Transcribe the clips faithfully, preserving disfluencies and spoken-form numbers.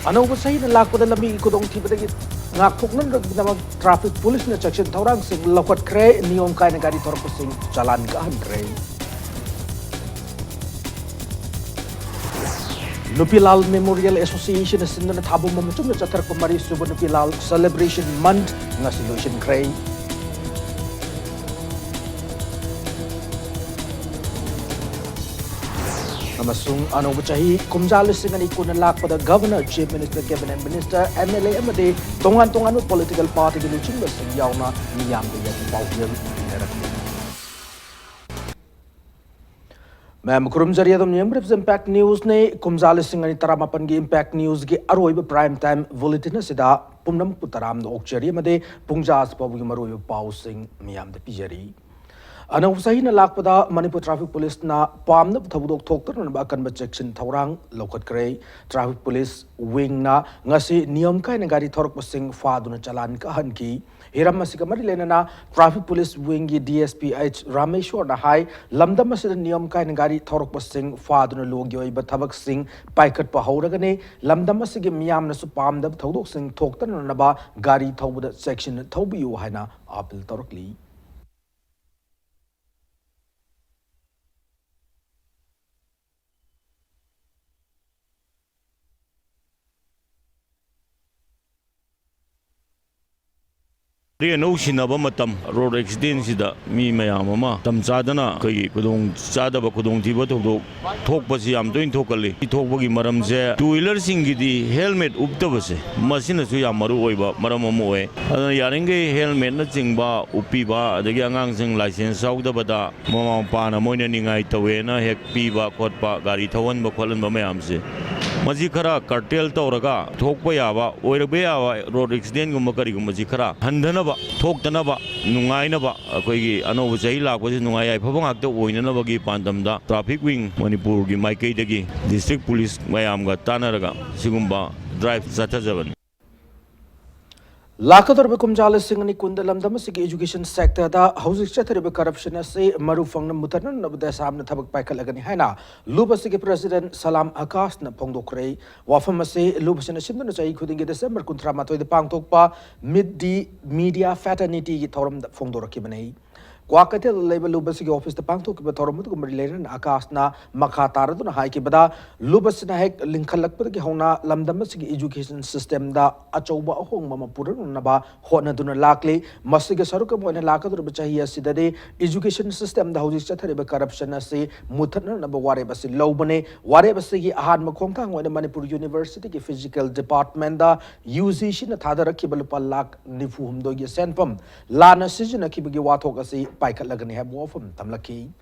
ꯑꯅꯧꯕ ꯆꯍꯤꯅ ꯂꯥꯛꯄꯗ ꯂꯝꯕꯤꯒꯤ ꯈꯨꯗꯣꯡꯊꯤꯕꯗꯒꯤ ꯉꯥꯛꯊꯣꯛꯅꯅꯕꯒꯤꯗꯃꯛ traffic police ꯅ ꯆꯦꯛꯁꯤꯟ ꯊꯧꯔꯥꯡꯁꯤꯡ ꯂꯧꯈꯠꯈ꯭ꯔꯦ꯫ ꯅꯤꯌꯣꯝ ꯀꯥꯏꯅ ꯒꯥꯔꯤ ꯊꯧꯔꯛꯄꯁꯤꯡ ꯆꯂꯥꯟ ꯀꯥꯍꯟꯈ꯭ꯔꯦ꯫ ꯅꯨꯄꯤꯂꯥꯜ Memorial Association ꯅ ꯁꯤꯟꯗꯨꯅ ꯊꯥꯕꯨꯝ ꯑꯃ ꯆꯨꯝꯅ ꯆꯠꯊꯔꯛꯄ ꯃꯔꯤꯁꯨꯕ ꯅꯨꯄꯤꯂꯥꯜ Celebration Month ꯉꯁꯤ ꯂꯣꯏꯁꯤꯟꯈ꯭ꯔꯦ꯫ ꯑꯃꯁꯨꯡ ꯑꯅꯧꯕ ꯆꯍꯤ ꯀꯨꯝꯖꯥ ꯂꯤꯁꯤꯡ ꯑꯅꯤ ꯀꯨꯟꯅ ꯂꯥꯛꯄꯗ Governor, Chief Minister, Cabinet Minister, M L A ꯑꯃꯗꯤ ꯇꯣꯉꯥꯟ ꯇꯣꯉꯥꯟꯕ political party ꯒꯤ ꯂꯨꯆꯤꯡꯕꯁꯤꯡ ꯌꯥꯎꯅ ꯃꯤꯌꯥꯝꯗ ꯌꯥꯏꯐ ꯄꯥꯎꯖꯦꯜ ꯄꯤꯅꯔꯛꯂꯤ꯫ ꯃꯌꯥꯝ ꯈꯨꯔꯨꯝꯖꯔꯤ, ꯑꯗꯨꯝ ꯌꯦꯡꯕꯤꯔꯤꯕꯁꯤ Impact News ꯅꯤ꯫ ꯀꯨꯝꯖꯥ ꯂꯤꯁꯤꯡ ꯑꯅꯤ ꯇꯔꯥꯃꯥꯄꯟꯒꯤ Impact News ꯒꯤ ꯑꯔꯣꯏꯕ prime time bulletin ꯑꯁꯤꯗ ꯄꯨꯝꯅꯃꯛꯄꯨ ꯇꯔꯥꯝꯅ ꯑꯣꯛꯆꯔꯤ ꯑꯃꯗꯤ ꯄꯨꯡꯖꯥ ꯑꯁꯤ ꯐꯥꯎꯕꯒꯤ ꯃꯔꯨꯑꯣꯏꯕ ꯄꯥꯎꯁꯤꯡ ꯃꯤꯌꯥꯝꯗ ꯄꯤꯖꯔꯤ꯫ ꯑꯅꯧꯕ ꯆꯍꯤꯅ ꯂꯥꯛꯄꯗ ꯃꯅꯤꯄꯨꯔ traffic police ꯅ ꯄꯥꯝꯅꯕ ꯊꯧꯗꯣꯛ ꯊꯣꯛꯇꯅꯕ ꯑꯀꯟꯕ ꯆꯦꯛꯁꯤꯟ ꯊꯧꯔꯥꯡ ꯂꯧꯈꯠꯈ꯭ꯔꯦ꯫ Traffic police wing ꯅ ꯉꯁꯤ ꯅꯤꯌꯝ ꯀꯥꯏꯅ ꯒꯥꯔꯤ ꯊꯧꯔꯛꯄꯁꯤꯡ ꯐꯥꯗꯨꯅ ꯆꯂꯥꯟ ꯀꯥꯍꯟꯈꯤ꯫ ꯍꯤꯔꯝ ꯑꯁꯤꯒ ꯃꯔꯤ ꯂꯩꯅꯅ traffic police wing ꯒꯤ D S P H ꯔꯥꯃꯦꯁ꯭ꯋꯔꯅ ꯍꯥꯏ, ꯂꯝꯗꯝ ꯑꯁꯤꯗ ꯅꯤꯌꯝ ꯀꯥꯏꯅ ꯒꯥꯔꯤ ꯊꯧꯔꯛꯄꯁꯤꯡ ꯐꯥꯗꯨꯅ ꯂꯣꯒꯤ ꯑꯣꯏꯕ ꯊꯕꯛꯁꯤꯡ ꯄꯥꯏꯈꯠꯄ ꯍꯧꯔꯒꯅꯤ꯫ ꯂꯝꯗꯝ ꯑꯁꯤꯒꯤ ꯃꯤꯌꯥꯝꯅꯁꯨ ꯄꯥꯝꯗꯕ ꯊꯧꯗꯣꯛꯁꯤꯡ ꯊꯣꯛꯇꯅꯅꯕ ꯒꯥꯔꯤ ꯊꯧꯕꯗ ꯆꯦꯛꯁꯤꯟꯅ ꯊꯧꯕꯤꯌꯨ ꯍꯥꯏꯅ ꯑꯥꯄꯤꯜ ꯇꯧꯔꯛꯂꯤ꯫ ꯒꯥꯔꯤ ꯑꯅꯧ ꯁꯤꯟꯅꯕ ꯃꯇꯝ, road accident ꯁꯤꯗ ꯃꯤ ꯃꯌꯥꯝ ꯑꯃ ꯃꯇꯝ ꯆꯥꯗꯅ ꯑꯩꯈꯣꯏꯒꯤ ꯈꯨꯗꯣꯡ ꯆꯥꯗꯕ, ꯈꯨꯗꯣꯡꯊꯤꯕ ꯊꯧꯗꯣꯛ ꯊꯣꯛꯄꯁꯤ ꯌꯥꯝ ꯇꯣꯏꯅ ꯊꯣꯛꯀꯜꯂꯤ꯫ ꯁꯤ ꯊꯣꯛꯄꯒꯤ ꯃꯔꯝꯁꯦ two wheeler ꯁꯤꯡꯒꯤꯗꯤ helmet ꯎꯞꯇꯕꯁꯦ, ꯃꯁꯤꯅꯁꯨ ꯌꯥꯝ ꯃꯔꯨ ꯑꯣꯏꯕ ꯃꯔꯝ ꯑꯃ ꯑꯣꯏ꯫ ꯑꯗꯨꯅ ꯌꯥꯔꯤꯈꯩ helmet ꯅꯆꯤꯡꯕ ꯎꯞꯄꯤꯕ, ꯑꯗꯒꯤ ꯑꯉꯥꯡꯁꯤꯡ license ꯌꯥꯎꯗꯕꯗ ꯃꯃꯥ ꯃꯄꯥꯅ ꯃꯣꯏꯅ ꯅꯤꯡꯉꯥꯏ ꯇꯧꯋꯦꯅ ꯍꯦꯛ ꯄꯤꯕ ꯈꯣꯠꯄ, ꯒꯥꯔꯤ ꯊꯧꯍꯟꯕ ꯈꯣꯠꯍꯟꯕ ꯃꯌꯥꯝꯁꯦ, ꯃꯁꯤ ꯈꯔ curtail ꯇꯧꯔꯒ ꯊꯣꯛꯄ ꯌꯥꯕ, ꯑꯣꯏꯔꯛꯄ ꯌꯥꯕ road accident ꯒꯨꯝꯕ ꯀꯔꯤꯒꯨꯝꯕꯁꯤ ꯈꯔ ꯍꯟꯊꯅꯕ, ꯊꯣꯛꯇꯅꯕ, ꯅꯨꯡꯉꯥꯏꯅꯕ, ꯑꯩꯈꯣꯏꯒꯤ ꯑꯅꯧꯕ ꯆꯍꯤ ꯂꯥꯛꯄꯁꯤ ꯅꯨꯡꯉꯥꯏ ꯌꯥꯏꯐꯕ ꯉꯥꯛꯇ ꯑꯣꯏꯅꯅꯕꯒꯤ ꯄꯥꯟꯗꯝꯗ traffic wing ꯃꯅꯤꯄꯨꯔꯒꯤ ꯃꯥꯏꯀꯩꯗꯒꯤ district police ꯃꯌꯥꯝꯒ ꯇꯥꯟꯅꯔꯒ ꯁꯤꯒꯨꯝꯕ drive ꯆꯠꯊꯖꯕꯅꯤ꯫ ꯂꯥꯛꯀꯗꯧꯔꯤꯕ ꯀꯨꯝꯖꯥ ꯂꯤꯁꯤꯡ ꯑꯅꯤ ꯀꯨꯟꯗ ꯂꯝꯗꯝ ꯑꯁꯤꯒꯤ education sectorꯗ ꯍꯧꯖꯤꯛ ꯆꯠꯊꯔꯤꯕ corruption ꯑꯁꯤ ꯃꯔꯨ ꯐꯪꯅ ꯃꯨꯊꯠꯅꯅꯕ ꯗꯦꯁꯥꯝꯅ ꯊꯕꯛ ꯄꯥꯏꯈꯠꯂꯒꯅꯤ ꯍꯥꯏꯅ ꯂꯨꯞ ꯑꯁꯤꯒꯤ president ꯁꯂꯥꯝ ꯑꯀꯥꯁꯅ ꯐꯣꯡꯗꯣꯛꯈ꯭ꯔꯦ꯫ ꯋꯥꯐꯝ ꯑꯁꯤ ꯂꯨꯞ ꯑꯁꯤꯅ ꯁꯤꯟꯗꯨꯅ ꯆꯍꯤ ꯈꯨꯗꯤꯡꯒꯤ December ꯀꯨꯟꯊ꯭ꯔꯥ ꯃꯥꯊꯣꯏꯗ ꯄꯥꯡꯊꯣꯛꯄ Meet the Media fraternityꯒꯤ ꯊꯧꯔꯝꯗ ꯐꯣꯡꯗꯣꯔꯛꯈꯤꯕꯅꯤ꯫ ꯀ꯭ꯋꯥꯀꯩꯊꯦꯜꯗ ꯂꯩꯕ ꯂꯨꯞ ꯑꯁꯤꯒꯤ officeꯇ ꯄꯥꯡꯊꯣꯛꯈꯤꯕ ꯊꯧꯔꯝ ꯑꯗꯨꯒ ꯃꯔꯤ ꯂꯩꯅꯅ ꯑꯀꯥꯁꯅ ꯃꯈꯥ ꯇꯥꯔꯗꯨꯅ ꯍꯥꯏꯈꯤꯕꯗ, ꯂꯨꯞ ꯑꯁꯤꯅ ꯍꯦꯛ ꯂꯤꯡꯈꯠꯂꯛꯄꯗꯒꯤ ꯍꯧꯅ ꯂꯝꯗꯝ ꯑꯁꯤꯒꯤ education systemꯗ ꯑꯆꯧꯕ ꯑꯍꯣꯡꯕ ꯑꯃ ꯄꯨꯔꯛꯅꯅꯕ ꯍꯣꯠꯅꯗꯨꯅ ꯂꯥꯛꯂꯤ꯫ ꯃꯁꯤꯒꯤ ꯁꯔꯨꯛ ꯑꯃ ꯑꯣꯏꯅ ꯂꯥꯛꯀꯗꯧꯔꯤꯕ ꯆꯍꯤ ꯑꯁꯤꯗꯗꯤ education systemꯗ ꯍꯧꯖꯤꯛ ꯆꯠꯊꯔꯤꯕ corruption ꯑꯁꯤ ꯃꯨꯊꯠꯅꯅꯕ ꯋꯥꯔꯦꯞ ꯑꯁꯤ ꯂꯧꯕꯅꯤ꯫ ꯋꯥꯔꯦꯞ ꯑꯁꯤꯒꯤ ꯑꯍꯥꯟꯕ ꯈꯣꯡꯊꯥꯡ ꯑꯣꯏꯅ ꯃꯅꯤꯄꯨꯔ Universityꯒꯤ physical departmentꯗ UGCꯅ ꯊꯥꯗꯔꯛꯈꯤꯕ ꯂꯨꯄꯥ ꯂꯥꯈ ꯅꯤꯐꯨ ꯍꯨꯝꯗꯣꯏꯒꯤ ꯁꯦꯟꯐꯝ ꯂꯥꯟꯅ ꯁꯤꯖꯤꯟꯅꯈꯤꯕꯒꯤ ꯋꯥꯊꯣꯛ ꯑꯁꯤ ꯄꯥꯏꯈꯠꯂꯒꯅꯤ ꯍꯥꯏꯕ ꯋꯥꯐꯝ ꯊꯝꯂꯛꯈꯤ꯫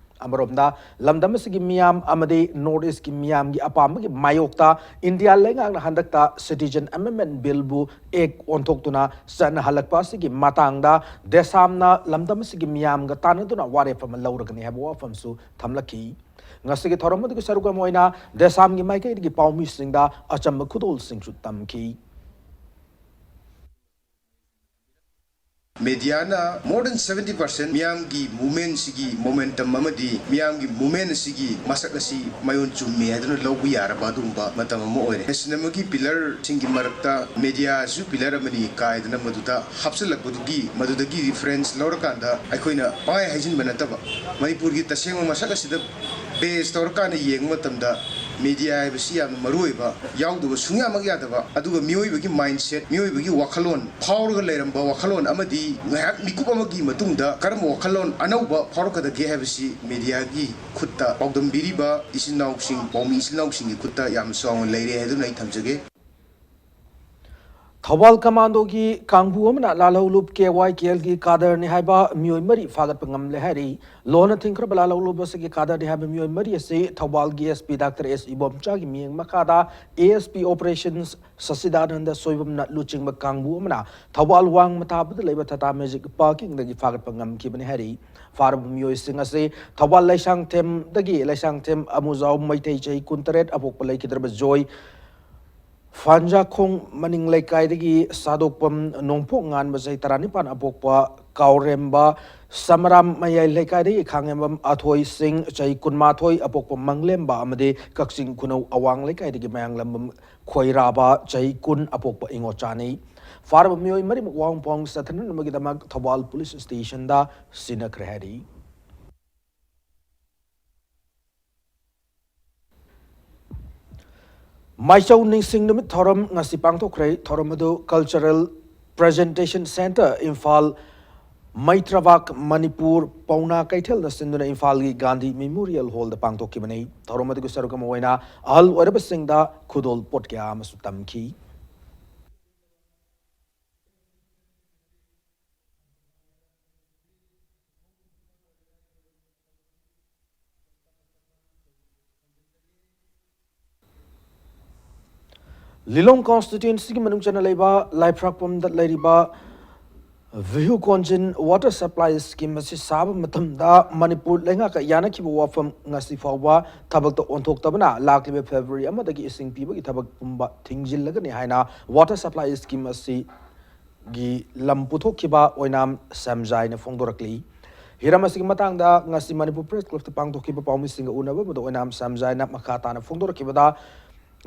ꯑꯃꯔꯣꯝꯗ, ꯂꯝꯗꯝ ꯑꯁꯤꯒꯤ ꯃꯤꯌꯥꯝ ꯑꯃꯗꯤ North Eastꯀꯤ ꯃꯤꯌꯥꯝꯒꯤ ꯑꯄꯥꯝꯕꯒꯤ ꯃꯥꯌꯣꯛꯇ ꯏꯟꯗꯤꯌꯥ ꯂꯩꯉꯥꯛꯅ ꯍꯟꯗꯛꯇ Citizen Amendment Billꯕꯨ Act ꯑꯣꯟꯊꯣꯛꯇꯨꯅ ꯆꯠꯅꯍꯜꯂꯛꯄ ꯑꯁꯤꯒꯤ ꯃꯇꯥꯡꯗ ꯗꯦꯁꯥꯝꯅ ꯂꯝꯗꯝ ꯑꯁꯤꯒꯤ ꯃꯤꯌꯥꯝꯒ ꯇꯥꯟꯅꯗꯨꯅ ꯋꯥꯔꯦꯞ ꯑꯃ ꯂꯧꯔꯒꯅꯤ ꯍꯥꯏꯕ ꯋꯥꯐꯝꯁꯨ ꯊꯝꯂꯛꯈꯤ꯫ ꯉꯁꯤꯒꯤ ꯊꯧꯔꯝ ꯑꯗꯨꯒꯤ ꯁꯔꯨꯛ ꯑꯃ ꯑꯣꯏꯅ ꯗꯦꯁꯥꯝꯒꯤ ꯃꯥꯏꯀꯩꯗꯒꯤ ꯄꯥꯎꯃꯤꯁꯤꯡꯗ ꯑꯆꯝꯕ ꯈꯨꯗꯣꯜꯁꯤꯡꯁꯨ ꯇꯝꯈꯤ꯫ Mediaꯅ more than seventy percent ꯃꯤꯌꯥꯝꯒꯤ movementꯁꯤꯒꯤ momentum ꯑꯃꯗꯤ ꯃꯤꯌꯥꯝꯒꯤ movement ꯑꯁꯤꯒꯤ ꯃꯁꯛ ꯑꯁꯤ ꯃꯌꯣꯟ ꯆꯨꯝꯃꯤ ꯍꯥꯏꯗꯨꯅ ꯂꯧꯕ ꯌꯥꯔꯕ ꯑꯗꯨꯒꯨꯝꯕ ꯃꯇꯝ ꯑꯃ ꯑꯣꯏꯔꯦ꯫ Nationalꯒꯤ pillarꯁꯤꯡꯒꯤ ꯃꯔꯛꯇ mediaꯁꯨ pillar ꯑꯃꯅꯤ ꯀꯥꯏꯗꯅ ꯃꯗꯨꯗ ꯍꯥꯞꯆꯤꯜꯂꯛꯄꯗꯨꯒꯤ ꯃꯗꯨꯗꯒꯤ reference ꯂꯧꯔꯀꯥꯟꯗ ꯑꯩꯈꯣꯏꯅ ꯄꯪꯍꯥꯏ ꯍꯥꯏꯖꯤꯟꯕ ꯅꯠꯇꯕ ꯃꯅꯤꯄꯨꯔꯒꯤ ꯇꯁꯦꯡꯕ ꯃꯁꯛ ꯑꯁꯤꯗ base ꯇꯧꯔꯀꯥꯟꯗ ꯌꯦꯡꯕ ꯃꯇꯝꯗ media ꯍꯥꯏꯕꯁꯤ ꯌꯥꯝꯅ ꯃꯔꯨꯑꯣꯏꯕ, ꯌꯥꯎꯗꯕ ꯁꯨꯡꯌꯥꯃꯛ ꯌꯥꯗꯕ, ꯑꯗꯨꯒ ꯃꯤꯑꯣꯏꯕꯒꯤ mindset, ꯃꯤꯑꯣꯏꯕꯒꯤ ꯋꯥꯈꯜꯂꯣꯟ, ꯐꯥꯎꯔꯒ ꯂꯩꯔꯝꯕ ꯋꯥꯈꯜꯂꯣꯟ ꯑꯃꯗꯤ ꯉꯥꯏꯍꯥꯛ ꯃꯤꯀꯨꯞ ꯑꯃꯒꯤ ꯃꯇꯨꯡꯗ ꯀꯔꯝꯕ ꯋꯥꯈꯜꯂꯣꯟ ꯑꯅꯧꯕ ꯐꯥꯎꯔꯛꯀꯗꯒꯦ ꯍꯥꯏꯕꯁꯤ mediaꯒꯤ ꯈꯨꯠꯇ ꯄꯥꯎꯗꯝꯕꯤꯔꯤꯕ ꯏꯆꯤꯟ ꯏꯅꯥꯎꯁꯤꯡ, ꯄꯥꯎꯃꯤ ꯏꯆꯤꯟ ꯏꯅꯥꯎꯁꯤꯡꯒꯤ ꯈꯨꯠꯇ ꯌꯥꯝꯅ ꯆꯥꯎꯅ ꯂꯩꯔꯦ ꯍꯥꯏꯗꯨꯅ ꯑꯩ ꯊꯝꯖꯒꯦ꯫ ꯊꯧꯕꯥꯜ ꯀꯃꯥꯟꯗꯣꯒꯤ ꯀꯥꯡꯕꯨ ꯑꯃꯅ ꯂꯥꯜꯍꯧꯂꯨꯞ KYKLꯒꯤ cadreꯅꯤ ꯍꯥꯏꯕ ꯃꯤꯑꯣꯏ ꯃꯔꯤ ꯐꯥꯒꯠꯄ ꯉꯝꯂꯦ ꯍꯥꯏꯔꯤ꯫ ꯂꯣꯟꯅ ꯊꯤꯡꯈ꯭ꯔꯕ ꯂꯥꯜꯍꯧꯂꯨꯞ ꯑꯁꯤꯒꯤ cadreꯅꯤ ꯍꯥꯏꯕ ꯃꯤꯑꯣꯏ ꯃꯔꯤ ꯑꯁꯤ ꯊꯧꯕꯥꯜꯒꯤ SP Doctor S ꯏꯕꯣꯝꯆꯥꯒꯤ ꯃꯤꯠꯌꯦꯡ ꯃꯈꯥꯗ ASP Operations ꯁꯆꯤꯗꯥꯅꯟꯗ ꯁꯣꯏꯕꯝꯅ ꯂꯨꯆꯤꯡꯕ ꯀꯥꯡꯕꯨ ꯑꯃꯅ ꯊꯧꯕꯥꯜ ꯋꯥꯡꯃ ꯇꯥꯕꯗ ꯂꯩꯕ Tata Magic parkingꯗꯒꯤ ꯐꯥꯒꯠꯄ ꯉꯝꯈꯤꯕꯅꯤ ꯍꯥꯏꯔꯤ꯫ ꯐꯥꯔꯕ ꯃꯤꯑꯣꯏꯁꯤꯡ ꯑꯁꯤ ꯊꯧꯕꯥꯜ ꯂꯩꯁꯥꯡꯊꯦꯝꯗꯒꯤ ꯂꯩꯁꯥꯡꯊꯦꯝ ꯑꯃꯨꯖꯥꯎ ꯃꯩꯇꯩ, ꯆꯍꯤ ꯀꯨꯟꯇꯔꯦꯠ, ꯑꯄꯣꯛꯄ ꯂꯩꯈꯤꯗ꯭ꯔꯕ ꯖꯣꯏ, ꯐꯥꯟꯖꯥꯈꯣꯡ ꯃꯅꯤꯡ ꯂꯩꯀꯥꯏꯗꯒꯤ ꯁꯥꯗꯣꯛꯄꯝ ꯅꯣꯡꯄꯣꯛ ꯉꯥꯟꯕ, ꯆꯍꯤ ꯇꯔꯥꯅꯤꯄꯥꯟ, ꯑꯄꯣꯛꯄ ꯀꯥꯎꯔꯦꯝꯕ ꯁꯃꯔꯥꯝ ꯃꯌꯥꯏ ꯂꯩꯀꯥꯏꯗꯒꯤ ꯈꯥꯡꯉꯦꯝꯕꯝ ꯑꯊꯣꯏ ꯁꯤꯡ, ꯆꯍꯤ ꯀꯨꯟꯃꯥꯊꯣꯏ, ꯑꯄꯣꯛꯄ ꯃꯪꯂꯦꯝꯕ ꯑꯃꯗꯤ ꯀꯛꯆꯤꯡ ꯈꯨꯅꯧ ꯑꯋꯥꯡ ꯂꯩꯀꯥꯏꯗꯒꯤ ꯃꯌꯥꯡꯂꯝꯕꯝ ꯈꯣꯏꯔꯥꯕ, ꯆꯍꯤ ꯀꯨꯟ, ꯑꯄꯣꯛꯄ ꯏꯉꯣꯆꯥꯅꯤ꯫ ꯐꯥꯔꯕ ꯃꯤꯑꯣꯏ ꯃꯔꯤꯃꯛ ꯋꯥꯍꯣꯡ ꯄꯥꯎꯍꯣꯡ ꯆꯠꯊꯅꯅꯕꯒꯤꯗꯃꯛ ꯊꯧꯕꯥꯜ ꯄꯨꯂꯤꯁ ꯁ꯭ꯇꯦꯁꯟꯗ ꯁꯤꯟꯅꯈ꯭ꯔꯦ ꯍꯥꯏꯔꯤ꯫ ꯃꯥꯏꯆꯧ ꯅꯤꯡꯁꯤꯡ ꯅꯨꯃꯤꯠ ꯊꯧꯔꯝ ꯉꯁꯤ ꯄꯥꯡꯊꯣꯛꯈ꯭ꯔꯦ꯫ ꯊꯧꯔꯝ ꯑꯗꯨ Cultural Presentation Centre, Imphal, ꯃꯩꯇ꯭ꯔꯕꯥꯛ Manipur ꯄꯥꯎꯅꯥ ꯀꯩꯊꯦꯜꯅ ꯁꯤꯟꯗꯨꯅ ꯏꯝꯐꯥꯜꯒꯤ ꯒꯥꯟꯙꯤ ꯃꯦꯃꯣꯔꯤꯌꯦꯜ ꯍꯣꯜꯗ ꯄꯥꯡꯊꯣꯛꯈꯤꯕꯅꯤ꯫ ꯊꯧꯔꯝ ꯑꯗꯨꯒꯤ ꯁꯔꯨꯛ ꯑꯃ ꯑꯣꯏꯅ ꯑꯍꯜ ꯑꯣꯏꯔꯕꯁꯤꯡꯗ ꯈꯨꯗꯣꯜ ꯄꯣꯠ ꯀꯌꯥ ꯑꯃꯁꯨ ꯇꯝꯈꯤ꯫ ꯂꯤꯂꯣꯡ ꯀꯣꯟꯁꯇꯤꯇ꯭ꯋꯦꯟꯁꯤꯒꯤ ꯃꯅꯨꯡ ꯆꯟꯅ ꯂꯩꯕ ꯂꯥꯏꯐ꯭ꯔꯥꯛꯄꯝꯗ ꯂꯩꯔꯤꯕ ꯚꯤꯍꯨ ꯀꯣꯟꯖꯤꯟ ꯋꯥꯇꯔ ꯁꯄ꯭ꯂꯥꯏ ꯁ꯭ꯀꯤꯝ ꯑꯁꯤ ꯁꯥꯕ ꯃꯇꯝꯗ ꯃꯅꯤꯄꯨꯔ ꯂꯩꯉꯥꯛꯀ ꯌꯥꯅꯈꯤꯕ ꯋꯥꯐꯝ ꯉꯁꯤ ꯐꯥꯎꯕ ꯊꯕꯛꯇ ꯑꯣꯟꯊꯣꯛꯇꯕꯅ ꯂꯥꯛꯂꯤꯕ ꯐꯦꯕ꯭ꯔꯨꯋꯥꯔꯤ ꯑꯃꯗꯒꯤ ꯏꯁꯤꯡ ꯄꯤꯕꯒꯤ ꯊꯕꯛ ꯄꯨꯝꯕ ꯊꯤꯡꯖꯤꯜꯂꯒꯅꯤ ꯍꯥꯏꯅ ꯋꯥꯇꯔ ꯁꯄ꯭ꯂꯥꯏ ꯁ꯭ꯀꯤꯝ ꯑꯁꯤꯒꯤ ꯂꯝ ꯄꯨꯊꯣꯛꯈꯤꯕ ꯑꯣꯏꯅꯥꯝ ꯁꯦꯝꯖꯥꯏꯅ ꯐꯣꯡꯗꯣꯔꯛꯂꯤ꯫ ꯍꯤꯔꯝ ꯑꯁꯤꯒꯤ ꯃꯇꯥꯡꯗ ꯉꯁꯤ ꯃꯅꯤꯄꯨꯔ ꯄ꯭ꯔꯦꯁ ꯀ꯭ꯂꯕꯇ ꯄꯥꯡꯊꯣꯛꯈꯤꯕ ꯄꯥꯎꯃꯤꯁꯤꯡꯒ ꯎꯅꯕ ꯑꯃꯗ ꯑꯣꯏꯅꯥꯝ ꯁꯦꯝꯖꯥꯏꯅ ꯃꯈꯥ ꯇꯥꯅ ꯐꯣꯡꯗꯣꯔꯛꯈꯤꯕꯗ,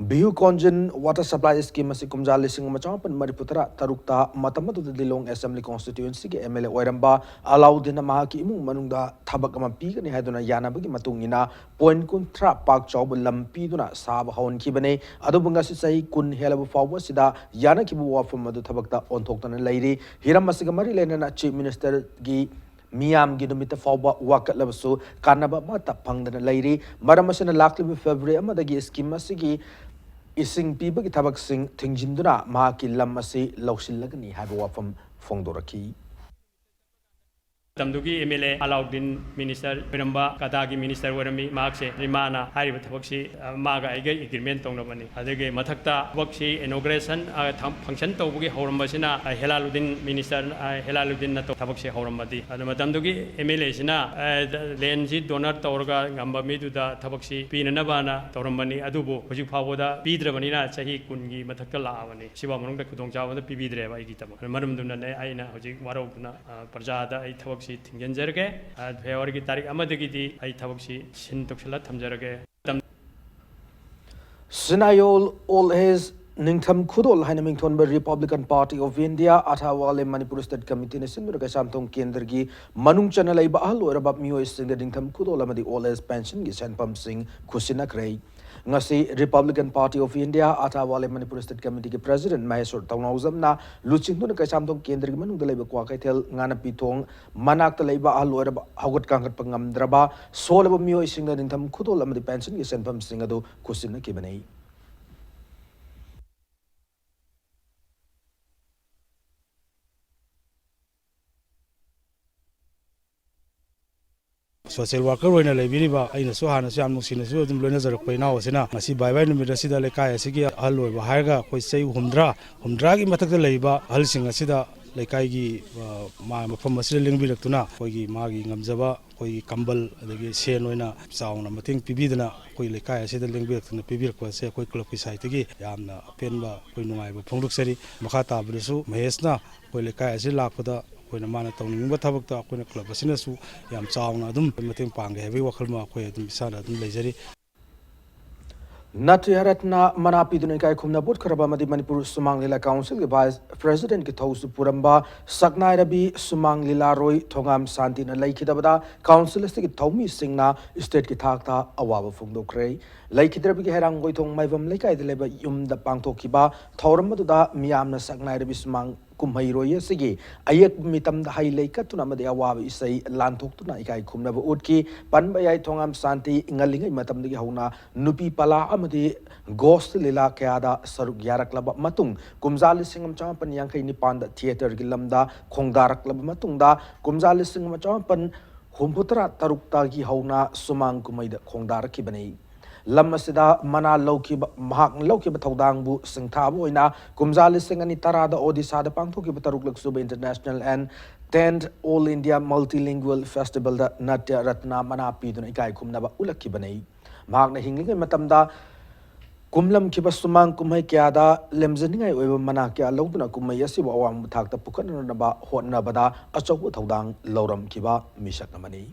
ꯚꯤꯍꯨ ꯀꯣꯟꯖꯤꯟ ꯋꯥꯇꯔ ꯁꯄ꯭ꯂꯥꯏ ꯁ꯭ꯀꯤꯝ ꯑꯁꯤ ꯀꯨꯝꯖꯥ ꯂꯤꯁꯤꯡ ꯑꯃ ꯆꯃꯥꯄꯟ ꯃꯔꯤꯐꯨ ꯇꯔꯥ ꯇꯔꯨꯛꯇ ꯃꯇꯝ ꯑꯗꯨꯗ ꯂꯤꯂꯣꯡ ꯑꯦꯁꯦꯝꯕ꯭ꯂꯤ ꯀꯣꯟꯁꯇꯤꯇ꯭ꯋꯦꯟꯁꯤꯒꯤ ꯑꯦꯝ ꯑꯦꯜ ꯑꯦ ꯑꯣꯏꯔꯝꯕ ꯑꯂꯥꯎꯗꯤꯟꯅ ꯃꯍꯥꯛꯀꯤ ꯏꯃꯨꯡ ꯃꯅꯨꯡꯗ ꯊꯕꯛ ꯑꯃ ꯄꯤꯒꯅꯤ ꯍꯥꯏꯗꯨꯅ ꯌꯥꯅꯕꯒꯤ ꯃꯇꯨꯡ ꯏꯟꯅ ꯄꯣꯏꯟ ꯀꯨꯟꯊ꯭ꯔꯥ ꯄꯥꯛ ꯆꯥꯎꯕ ꯂꯝ ꯄꯤꯗꯨꯅ ꯁꯥꯕ ꯍꯧꯍꯟꯈꯤꯕꯅꯤ꯫ ꯑꯗꯨꯕꯨ ꯉꯁꯤ ꯆꯍꯤ ꯀꯨꯟ ꯍꯦꯜꯂꯕ ꯐꯥꯎꯕ ꯑꯁꯤꯗ ꯌꯥꯅꯈꯤꯕ ꯋꯥꯐꯝ ꯑꯗꯨ ꯊꯕꯛꯇ ꯑꯣꯟꯊꯣꯛꯇꯅ ꯂꯩꯔꯤ꯫ ꯍꯤꯔꯝ ꯑꯁꯤꯒ ꯃꯔꯤ ꯂꯩꯅꯅ ꯆꯤꯐ ꯃꯤꯅꯤꯁꯇꯔꯒꯤ ꯃꯤꯌꯥꯝꯒꯤ ꯅꯨꯃꯤꯠꯇ ꯐꯥꯎꯕ ꯋꯥꯀꯠꯂꯕꯁꯨ ꯀꯥꯟꯅꯕ ꯑꯃꯠꯇ ꯐꯪꯗꯅ ꯂꯩꯔꯤ꯫ ꯃꯔꯝ ꯑꯁꯤꯅ ꯂꯥꯛꯂꯤꯕ ꯐꯦꯕ꯭ꯔꯨꯋꯥꯔꯤ ꯑꯃꯗꯒꯤ ꯁ꯭ꯀꯤꯝ ꯑꯁꯤꯒꯤ ꯏꯁꯤꯡ ꯄꯤꯕꯒꯤ ꯊꯕꯛꯁꯤꯡ ꯊꯤꯡꯖꯤꯟꯗꯨꯅ ꯃꯍꯥꯛꯀꯤ ꯂꯝ ꯑꯁꯤ ꯂꯧꯁꯤꯜꯂꯒꯅꯤ ꯍꯥꯏꯕ ꯋꯥꯐꯝ ꯐꯣꯡꯗꯣꯔꯛꯈꯤ꯫ ꯃꯇꯝꯗꯨꯒꯤ M L A Alauddin minister ꯑꯣꯏꯔꯝꯕ, ꯀꯗꯥꯒꯤ ꯃꯤꯅꯤꯁꯇꯔ ꯑꯣꯏꯔꯝꯃꯤ꯫ ꯃꯍꯥꯛꯁꯦ ꯏꯃꯥꯅ ꯍꯥꯏꯔꯤꯕ ꯊꯕꯛꯁꯤ, ꯑ, ꯃꯥꯒ ꯑꯩꯒ ꯑꯦꯒ꯭ꯔꯤꯃꯦꯟ ꯇꯧꯅꯕꯅꯤ꯫ ꯑꯗꯨꯒꯤ ꯃꯊꯛꯇ ꯊꯕꯛꯁꯤ ꯏꯅꯣꯒ꯭ꯔꯦꯁꯟ, ꯑ, ꯊꯝ-, ꯐꯪꯁꯟ ꯇꯧꯕꯒꯤ ꯍꯧꯔꯝꯕꯁꯤꯅ, ꯑ, ꯍꯦꯂꯥꯂꯨꯗꯤꯟ ꯃꯤꯅꯤꯁꯇꯔ, ꯑ, ꯍꯦꯂꯥꯂꯨꯗꯤꯟꯅ ꯇꯧ-, ꯊꯕꯛꯁꯤ ꯍꯧꯔꯝꯕꯗꯤ꯫ ꯑꯗꯨ ꯃꯇꯝꯗꯨꯒꯤ ꯑꯦꯝ ꯑꯦꯜ ꯑꯦꯁꯤꯅ, ꯑ, ꯗ-, ꯂꯦꯟꯁꯤ ꯗꯣꯅꯔ ꯇꯧꯔꯒ ꯉꯝꯕ ꯃꯤꯗꯨꯗ ꯊꯕꯛꯁꯤ ꯄꯤꯅꯅꯕꯅ ꯇꯧꯔꯝꯕꯅꯤ꯫ ꯑꯗꯨꯕꯨ ꯍꯧꯖꯤꯛ ꯐꯥꯎꯕꯗ ꯄꯤꯗ꯭ꯔꯕꯅꯤꯅ ꯆꯍꯤ ꯀꯨꯟꯒꯤ ꯃꯊꯛꯇ ꯂꯥꯛꯑꯕꯅꯤ꯫ ꯁꯤꯐꯥꯎ ꯃꯅꯨꯡꯗ ꯈꯨꯗꯣꯡꯆꯥꯕ ꯑꯝꯇ ꯄꯤꯕꯤꯗ꯭ꯔꯦꯕ ꯑꯩꯒꯤꯗꯃꯛ꯫ ꯃꯔꯝꯗꯨꯅꯅꯦ ꯑꯩꯅ ꯍꯧꯖꯤꯛ ꯋꯥꯔꯧꯗꯨꯅ, ꯑ, ꯄ꯭ꯔꯖꯥꯗ ꯑꯩ ꯊꯕꯛꯁꯤ ꯊꯤꯡꯖꯤꯟꯖꯔꯒꯦ꯫ ꯑ, ꯐꯦꯕ꯭ꯔꯨꯋꯥꯔꯤꯒꯤ ꯇꯥꯔꯤꯛ ꯑꯃꯗꯒꯤꯗꯤ ꯑꯩ ꯊꯕꯛꯁꯤ ꯁꯤꯟ ꯇꯧꯁꯤꯜꯂ ꯊꯝꯖꯔꯒꯦ꯫ ꯁꯤꯅꯥꯌꯣꯜ ꯑꯣꯜ ꯑꯦꯖ ꯅꯤꯡꯊꯝ ꯈꯨꯗꯣꯜ ꯍꯥꯏꯅ ꯃꯤꯡꯊꯣꯟꯕ Republican Party of India, ꯑꯊꯥꯋꯥꯂꯦ Manipur State Committeeꯅ ꯁꯤꯟꯗꯨꯅ ꯀꯩꯁꯥꯝꯊꯣꯡ ꯀꯦꯟꯗ꯭ꯔꯒꯤ ꯃꯅꯨꯡ ꯆꯟꯅ ꯂꯩꯕ ꯑꯍꯜ ꯑꯣꯏꯔꯕ ꯃꯤꯑꯣꯏꯁꯤꯡꯗ ꯅꯤꯡꯊꯝ ꯈꯨꯗꯣꯜ ꯑꯃꯗꯤ ꯑꯣꯜ ꯑꯦꯖ ꯄꯦꯟꯁꯟꯒꯤ ꯁꯦꯟꯐꯝꯁꯤꯡ ꯈꯨꯠꯁꯤꯟꯅꯈ꯭ꯔꯦ꯫ ꯉꯁꯤ Republican Party of India, ꯑꯊꯥꯋꯥꯂꯦ Manipur State Committeeꯒꯤ President ꯃꯍꯦꯁꯣꯔ ꯇꯧꯅꯥꯎꯖꯝꯅ ꯂꯨꯆꯤꯡꯗꯨꯅ ꯀꯩꯁꯥꯝꯊꯣꯡ ꯀꯦꯟꯗ꯭ꯔꯒꯤ ꯃꯅꯨꯡꯗ ꯂꯩꯕ ꯀ꯭ꯋꯥꯀꯩꯊꯦꯜ ꯉꯥꯅꯄꯤꯊꯣꯡ ꯃꯅꯥꯛꯇ ꯂꯩꯕ ꯑꯍꯜ ꯑꯣꯏꯔꯕ, ꯍꯧꯒꯠ ꯀꯥꯡꯈꯠꯄ ꯉꯝꯗ꯭ꯔꯕ, ꯁꯣꯜꯂꯕ ꯃꯤꯑꯣꯏꯁꯤꯡꯗ ꯅꯤꯡꯊꯝ ꯈꯨꯗꯣꯜ ꯑꯃꯗꯤ ꯄꯦꯟꯁꯟꯒꯤ ꯁꯦꯟꯐꯝꯁꯤꯡ ꯑꯗꯨ ꯈꯨꯠꯁꯤꯟꯅꯈꯤꯕꯅꯤ꯫ Social worker ꯑꯣꯏꯅ ꯂꯩꯕꯤꯔꯤꯕ ꯑꯩꯅꯁꯨ ꯍꯥꯟꯅꯁꯨ ꯌꯥꯝ ꯅꯨꯡꯁꯤꯅꯁꯨ ꯑꯗꯨꯝ ꯂꯣꯏꯅꯖꯔꯛꯄ ꯏꯅꯥꯎ ꯑꯁꯤꯅ ꯉꯁꯤ ꯚꯥꯏ ꯚꯥꯏ ꯅꯨꯃꯤꯠ ꯑꯁꯤꯗ ꯂꯩꯀꯥꯏ ꯑꯁꯤꯒꯤ ꯑꯍꯜ ꯑꯣꯏꯕ ꯍꯥꯏꯔꯒ ꯑꯩꯈꯣꯏ ꯆꯍꯤ ꯍꯨꯝꯗ꯭ꯔꯥ, ꯍꯨꯝꯗ꯭ꯔꯥꯒꯤ ꯃꯊꯛꯇ ꯂꯩꯕ ꯑꯍꯜꯁꯤꯡ ꯑꯁꯤꯗ ꯂꯩꯀꯥꯏꯒꯤ, ꯑ, ꯃꯥ-, ꯃꯐꯝ ꯑꯁꯤꯗ ꯂꯦꯡꯕꯤꯔꯛꯇꯨꯅ ꯑꯩꯈꯣꯏꯒꯤ ꯃꯥꯒꯤ ꯉꯝꯖꯕ ꯑꯩꯈꯣꯏꯒꯤ ꯀꯝꯕꯜ ꯑꯗꯒꯤ ꯁꯦꯟ ꯑꯣꯏꯅ ꯆꯥꯎꯅ ꯃꯇꯦꯡ ꯄꯤꯕꯤꯗꯨꯅ ꯑꯩꯈꯣꯏ ꯂꯩꯀꯥꯏ ꯑꯁꯤꯗ ꯂꯦꯡꯕꯤꯔꯛꯇꯨꯅ ꯄꯤꯕꯤꯔꯛꯄ ꯑꯁꯦ ꯑꯩꯈꯣꯏ clubꯀꯤ sideꯇꯒꯤ ꯌꯥꯝꯅ ꯑꯄꯦꯟꯕ ꯑꯩꯈꯣꯏ ꯅꯨꯡꯉꯥꯏꯕ ꯐꯣꯡꯗꯣꯛꯆꯔꯤ꯫ ꯃꯈꯥ ꯇꯥꯕꯗꯁꯨ ꯃꯍꯦꯁꯅ ꯑꯩꯈꯣꯏ ꯂꯩꯀꯥꯏ ꯑꯁꯤ ꯂꯥꯛꯄꯗ ꯑꯩꯈꯣꯏꯅ ꯃꯥꯅ ꯇꯧꯅꯤꯡꯕ ꯊꯕꯛꯇ ꯑꯩꯈꯣꯏꯅ club ꯑꯁꯤꯅꯁꯨ ꯌꯥꯝ ꯆꯥꯎꯅ ꯑꯗꯨꯝ ꯃꯇꯦꯡ ꯄꯥꯡꯒꯦ ꯍꯥꯏꯕꯒꯤ ꯋꯥꯈꯜ ꯑꯃ ꯑꯩꯈꯣꯏ ꯑꯗꯨꯝ ꯏꯁꯥꯅ ꯑꯗꯨꯝ ꯂꯩꯖꯔꯤ꯫ ꯅꯥꯇ꯭ꯌ ꯔꯠꯅ ꯃꯅꯥ ꯄꯤꯗꯨꯅ ꯏꯀꯥꯏ ꯈꯨꯝꯅꯕ ꯎꯠꯈ꯭ꯔꯕ ꯑꯃꯗꯤ ꯃꯅꯤꯄꯨꯔ ꯁꯨꯃꯥꯡ ꯂꯤꯂꯥ councilꯒꯤ vice presidentꯀꯤ ꯊꯧꯁꯨ ꯄꯨꯔꯝꯕ ꯁꯛꯅꯥꯏꯔꯕꯤ ꯁꯨꯃꯥꯡ ꯂꯤꯂꯥꯔꯣꯏ ꯊꯣꯉꯥꯝ ꯁꯥꯟꯇꯤꯅ ꯂꯩꯈꯤꯗꯕꯗ council ꯑꯁꯤꯒꯤ ꯊꯧꯃꯤꯁꯤꯡꯅ stateꯀꯤ ꯊꯥꯛꯇ ꯑꯋꯥꯕ ꯐꯣꯡꯗꯣꯛꯈ꯭ꯔꯦ꯫ ꯂꯩꯈꯤꯗ꯭ꯔꯕꯒꯤ ꯍꯩꯔꯥꯡꯒꯣꯏꯊꯣꯡ ꯃꯥꯏꯕꯝ ꯂꯩꯀꯥꯏꯗ ꯂꯩꯕ ꯌꯨꯝꯗ ꯄꯥꯡꯊꯣꯛꯈꯤꯕ ꯊꯧꯔꯝ ꯑꯗꯨꯗ ꯃꯤꯌꯥꯝꯅ ꯁꯛꯅꯥꯏꯔꯕꯤ ꯁꯨꯃꯥꯡ ꯀꯨꯝꯍꯩꯔꯣꯏ ꯑꯁꯤꯒꯤ ꯑꯌꯦꯛꯄ ꯃꯤꯇꯝꯗ ꯍꯩ ꯂꯩ ꯀꯠꯇꯨꯅ ꯑꯃꯗꯤ ꯑꯋꯥꯕ ꯏꯁꯩ ꯂꯥꯟꯊꯣꯛꯇꯨꯅ ꯏꯀꯥꯏ ꯈꯨꯝꯅꯕ ꯎꯠꯈꯤ꯫ ꯄꯟꯕ ꯌꯥꯏ, ꯊꯣꯉꯥꯝ ꯁꯥꯟꯇꯤ ꯉꯜꯂꯤꯉꯩ ꯃꯇꯝꯗꯒꯤ ꯍꯧꯅ ꯅꯨꯄꯤ ꯄꯂꯥ ꯑꯃꯗꯤ ꯒꯣꯁ ꯂꯤꯂꯥ ꯀꯌꯥꯗ ꯁꯔꯨꯛ ꯌꯥꯔꯛꯂꯕ ꯃꯇꯨꯡ, ꯀꯨꯝꯖꯥ ꯂꯤꯁꯤꯡ ꯑꯃ ꯆꯃꯥꯄꯟ ꯌꯥꯡꯈꯩ ꯅꯤꯄꯥꯟꯗ ꯊꯤꯌꯦꯇꯔꯒꯤ ꯂꯝꯗ ꯈꯣꯡꯗꯥꯔꯛꯂꯕ ꯃꯇꯨꯡꯗ, ꯀꯨꯝꯖꯥ ꯂꯤꯁꯤꯡ ꯑꯃ ꯆꯃꯥꯄꯟ ꯍꯨꯝꯐꯨꯇꯔꯥ ꯇꯔꯨꯛꯇꯒꯤ ꯍꯧꯅ ꯁꯨꯃꯥꯡ ꯀꯨꯝꯍꯩꯗ ꯈꯣꯡꯗꯥꯔꯛꯈꯤꯕꯅꯤ꯫ ꯂꯝ ꯑꯁꯤꯗ ꯃꯅꯥ ꯂꯧꯈꯤꯕ, ꯃꯍꯥꯛꯅ ꯂꯧꯈꯤꯕ ꯊꯧꯗꯥꯡꯕꯨ ꯁꯤꯡꯊꯥꯕ ꯑꯣꯏꯅ ꯀꯨꯝꯖꯥ ꯂꯤꯁꯤꯡ ꯑꯅꯤ ꯇꯔꯥꯗ ꯑꯣꯗꯤꯁꯥꯗ ꯄꯥꯡꯊꯣꯛꯈꯤꯕ ꯇꯔꯨꯛꯂꯛ ꯁꯨꯕ International and tenth All India Multilingual Festivalꯗ Natya Ratna ꯃꯅꯥ ꯄꯤꯗꯨꯅ ꯏꯀꯥꯏ ꯈꯨꯝꯅꯕ ꯎꯠꯂꯛꯈꯤꯕꯅꯤ꯫ ꯃꯍꯥꯛꯅ ꯍꯤꯡꯂꯤꯉꯩ ꯃꯇꯝꯗ ꯀꯨꯝꯂꯝꯈꯤꯕ ꯁꯨꯃꯥꯡ ꯀꯨꯝꯍꯩ ꯀꯌꯥꯗ ꯂꯦꯝꯖꯅꯤꯡꯉꯥꯏ ꯑꯣꯏꯕ ꯃꯅꯥ ꯀꯌꯥ ꯂꯧꯗꯨꯅ ꯀꯨꯝꯍꯩ ꯑꯁꯤꯕꯨ ꯑꯋꯥꯡꯕ ꯊꯥꯛꯇ ꯄꯨꯈꯠꯅꯅꯕ ꯍꯣꯠꯅꯕꯗ ꯑꯆꯧꯕ ꯊꯧꯗꯥꯡ ꯂꯧꯔꯝꯈꯤꯕ ꯃꯤꯁꯛ ꯑꯃꯅꯤ꯫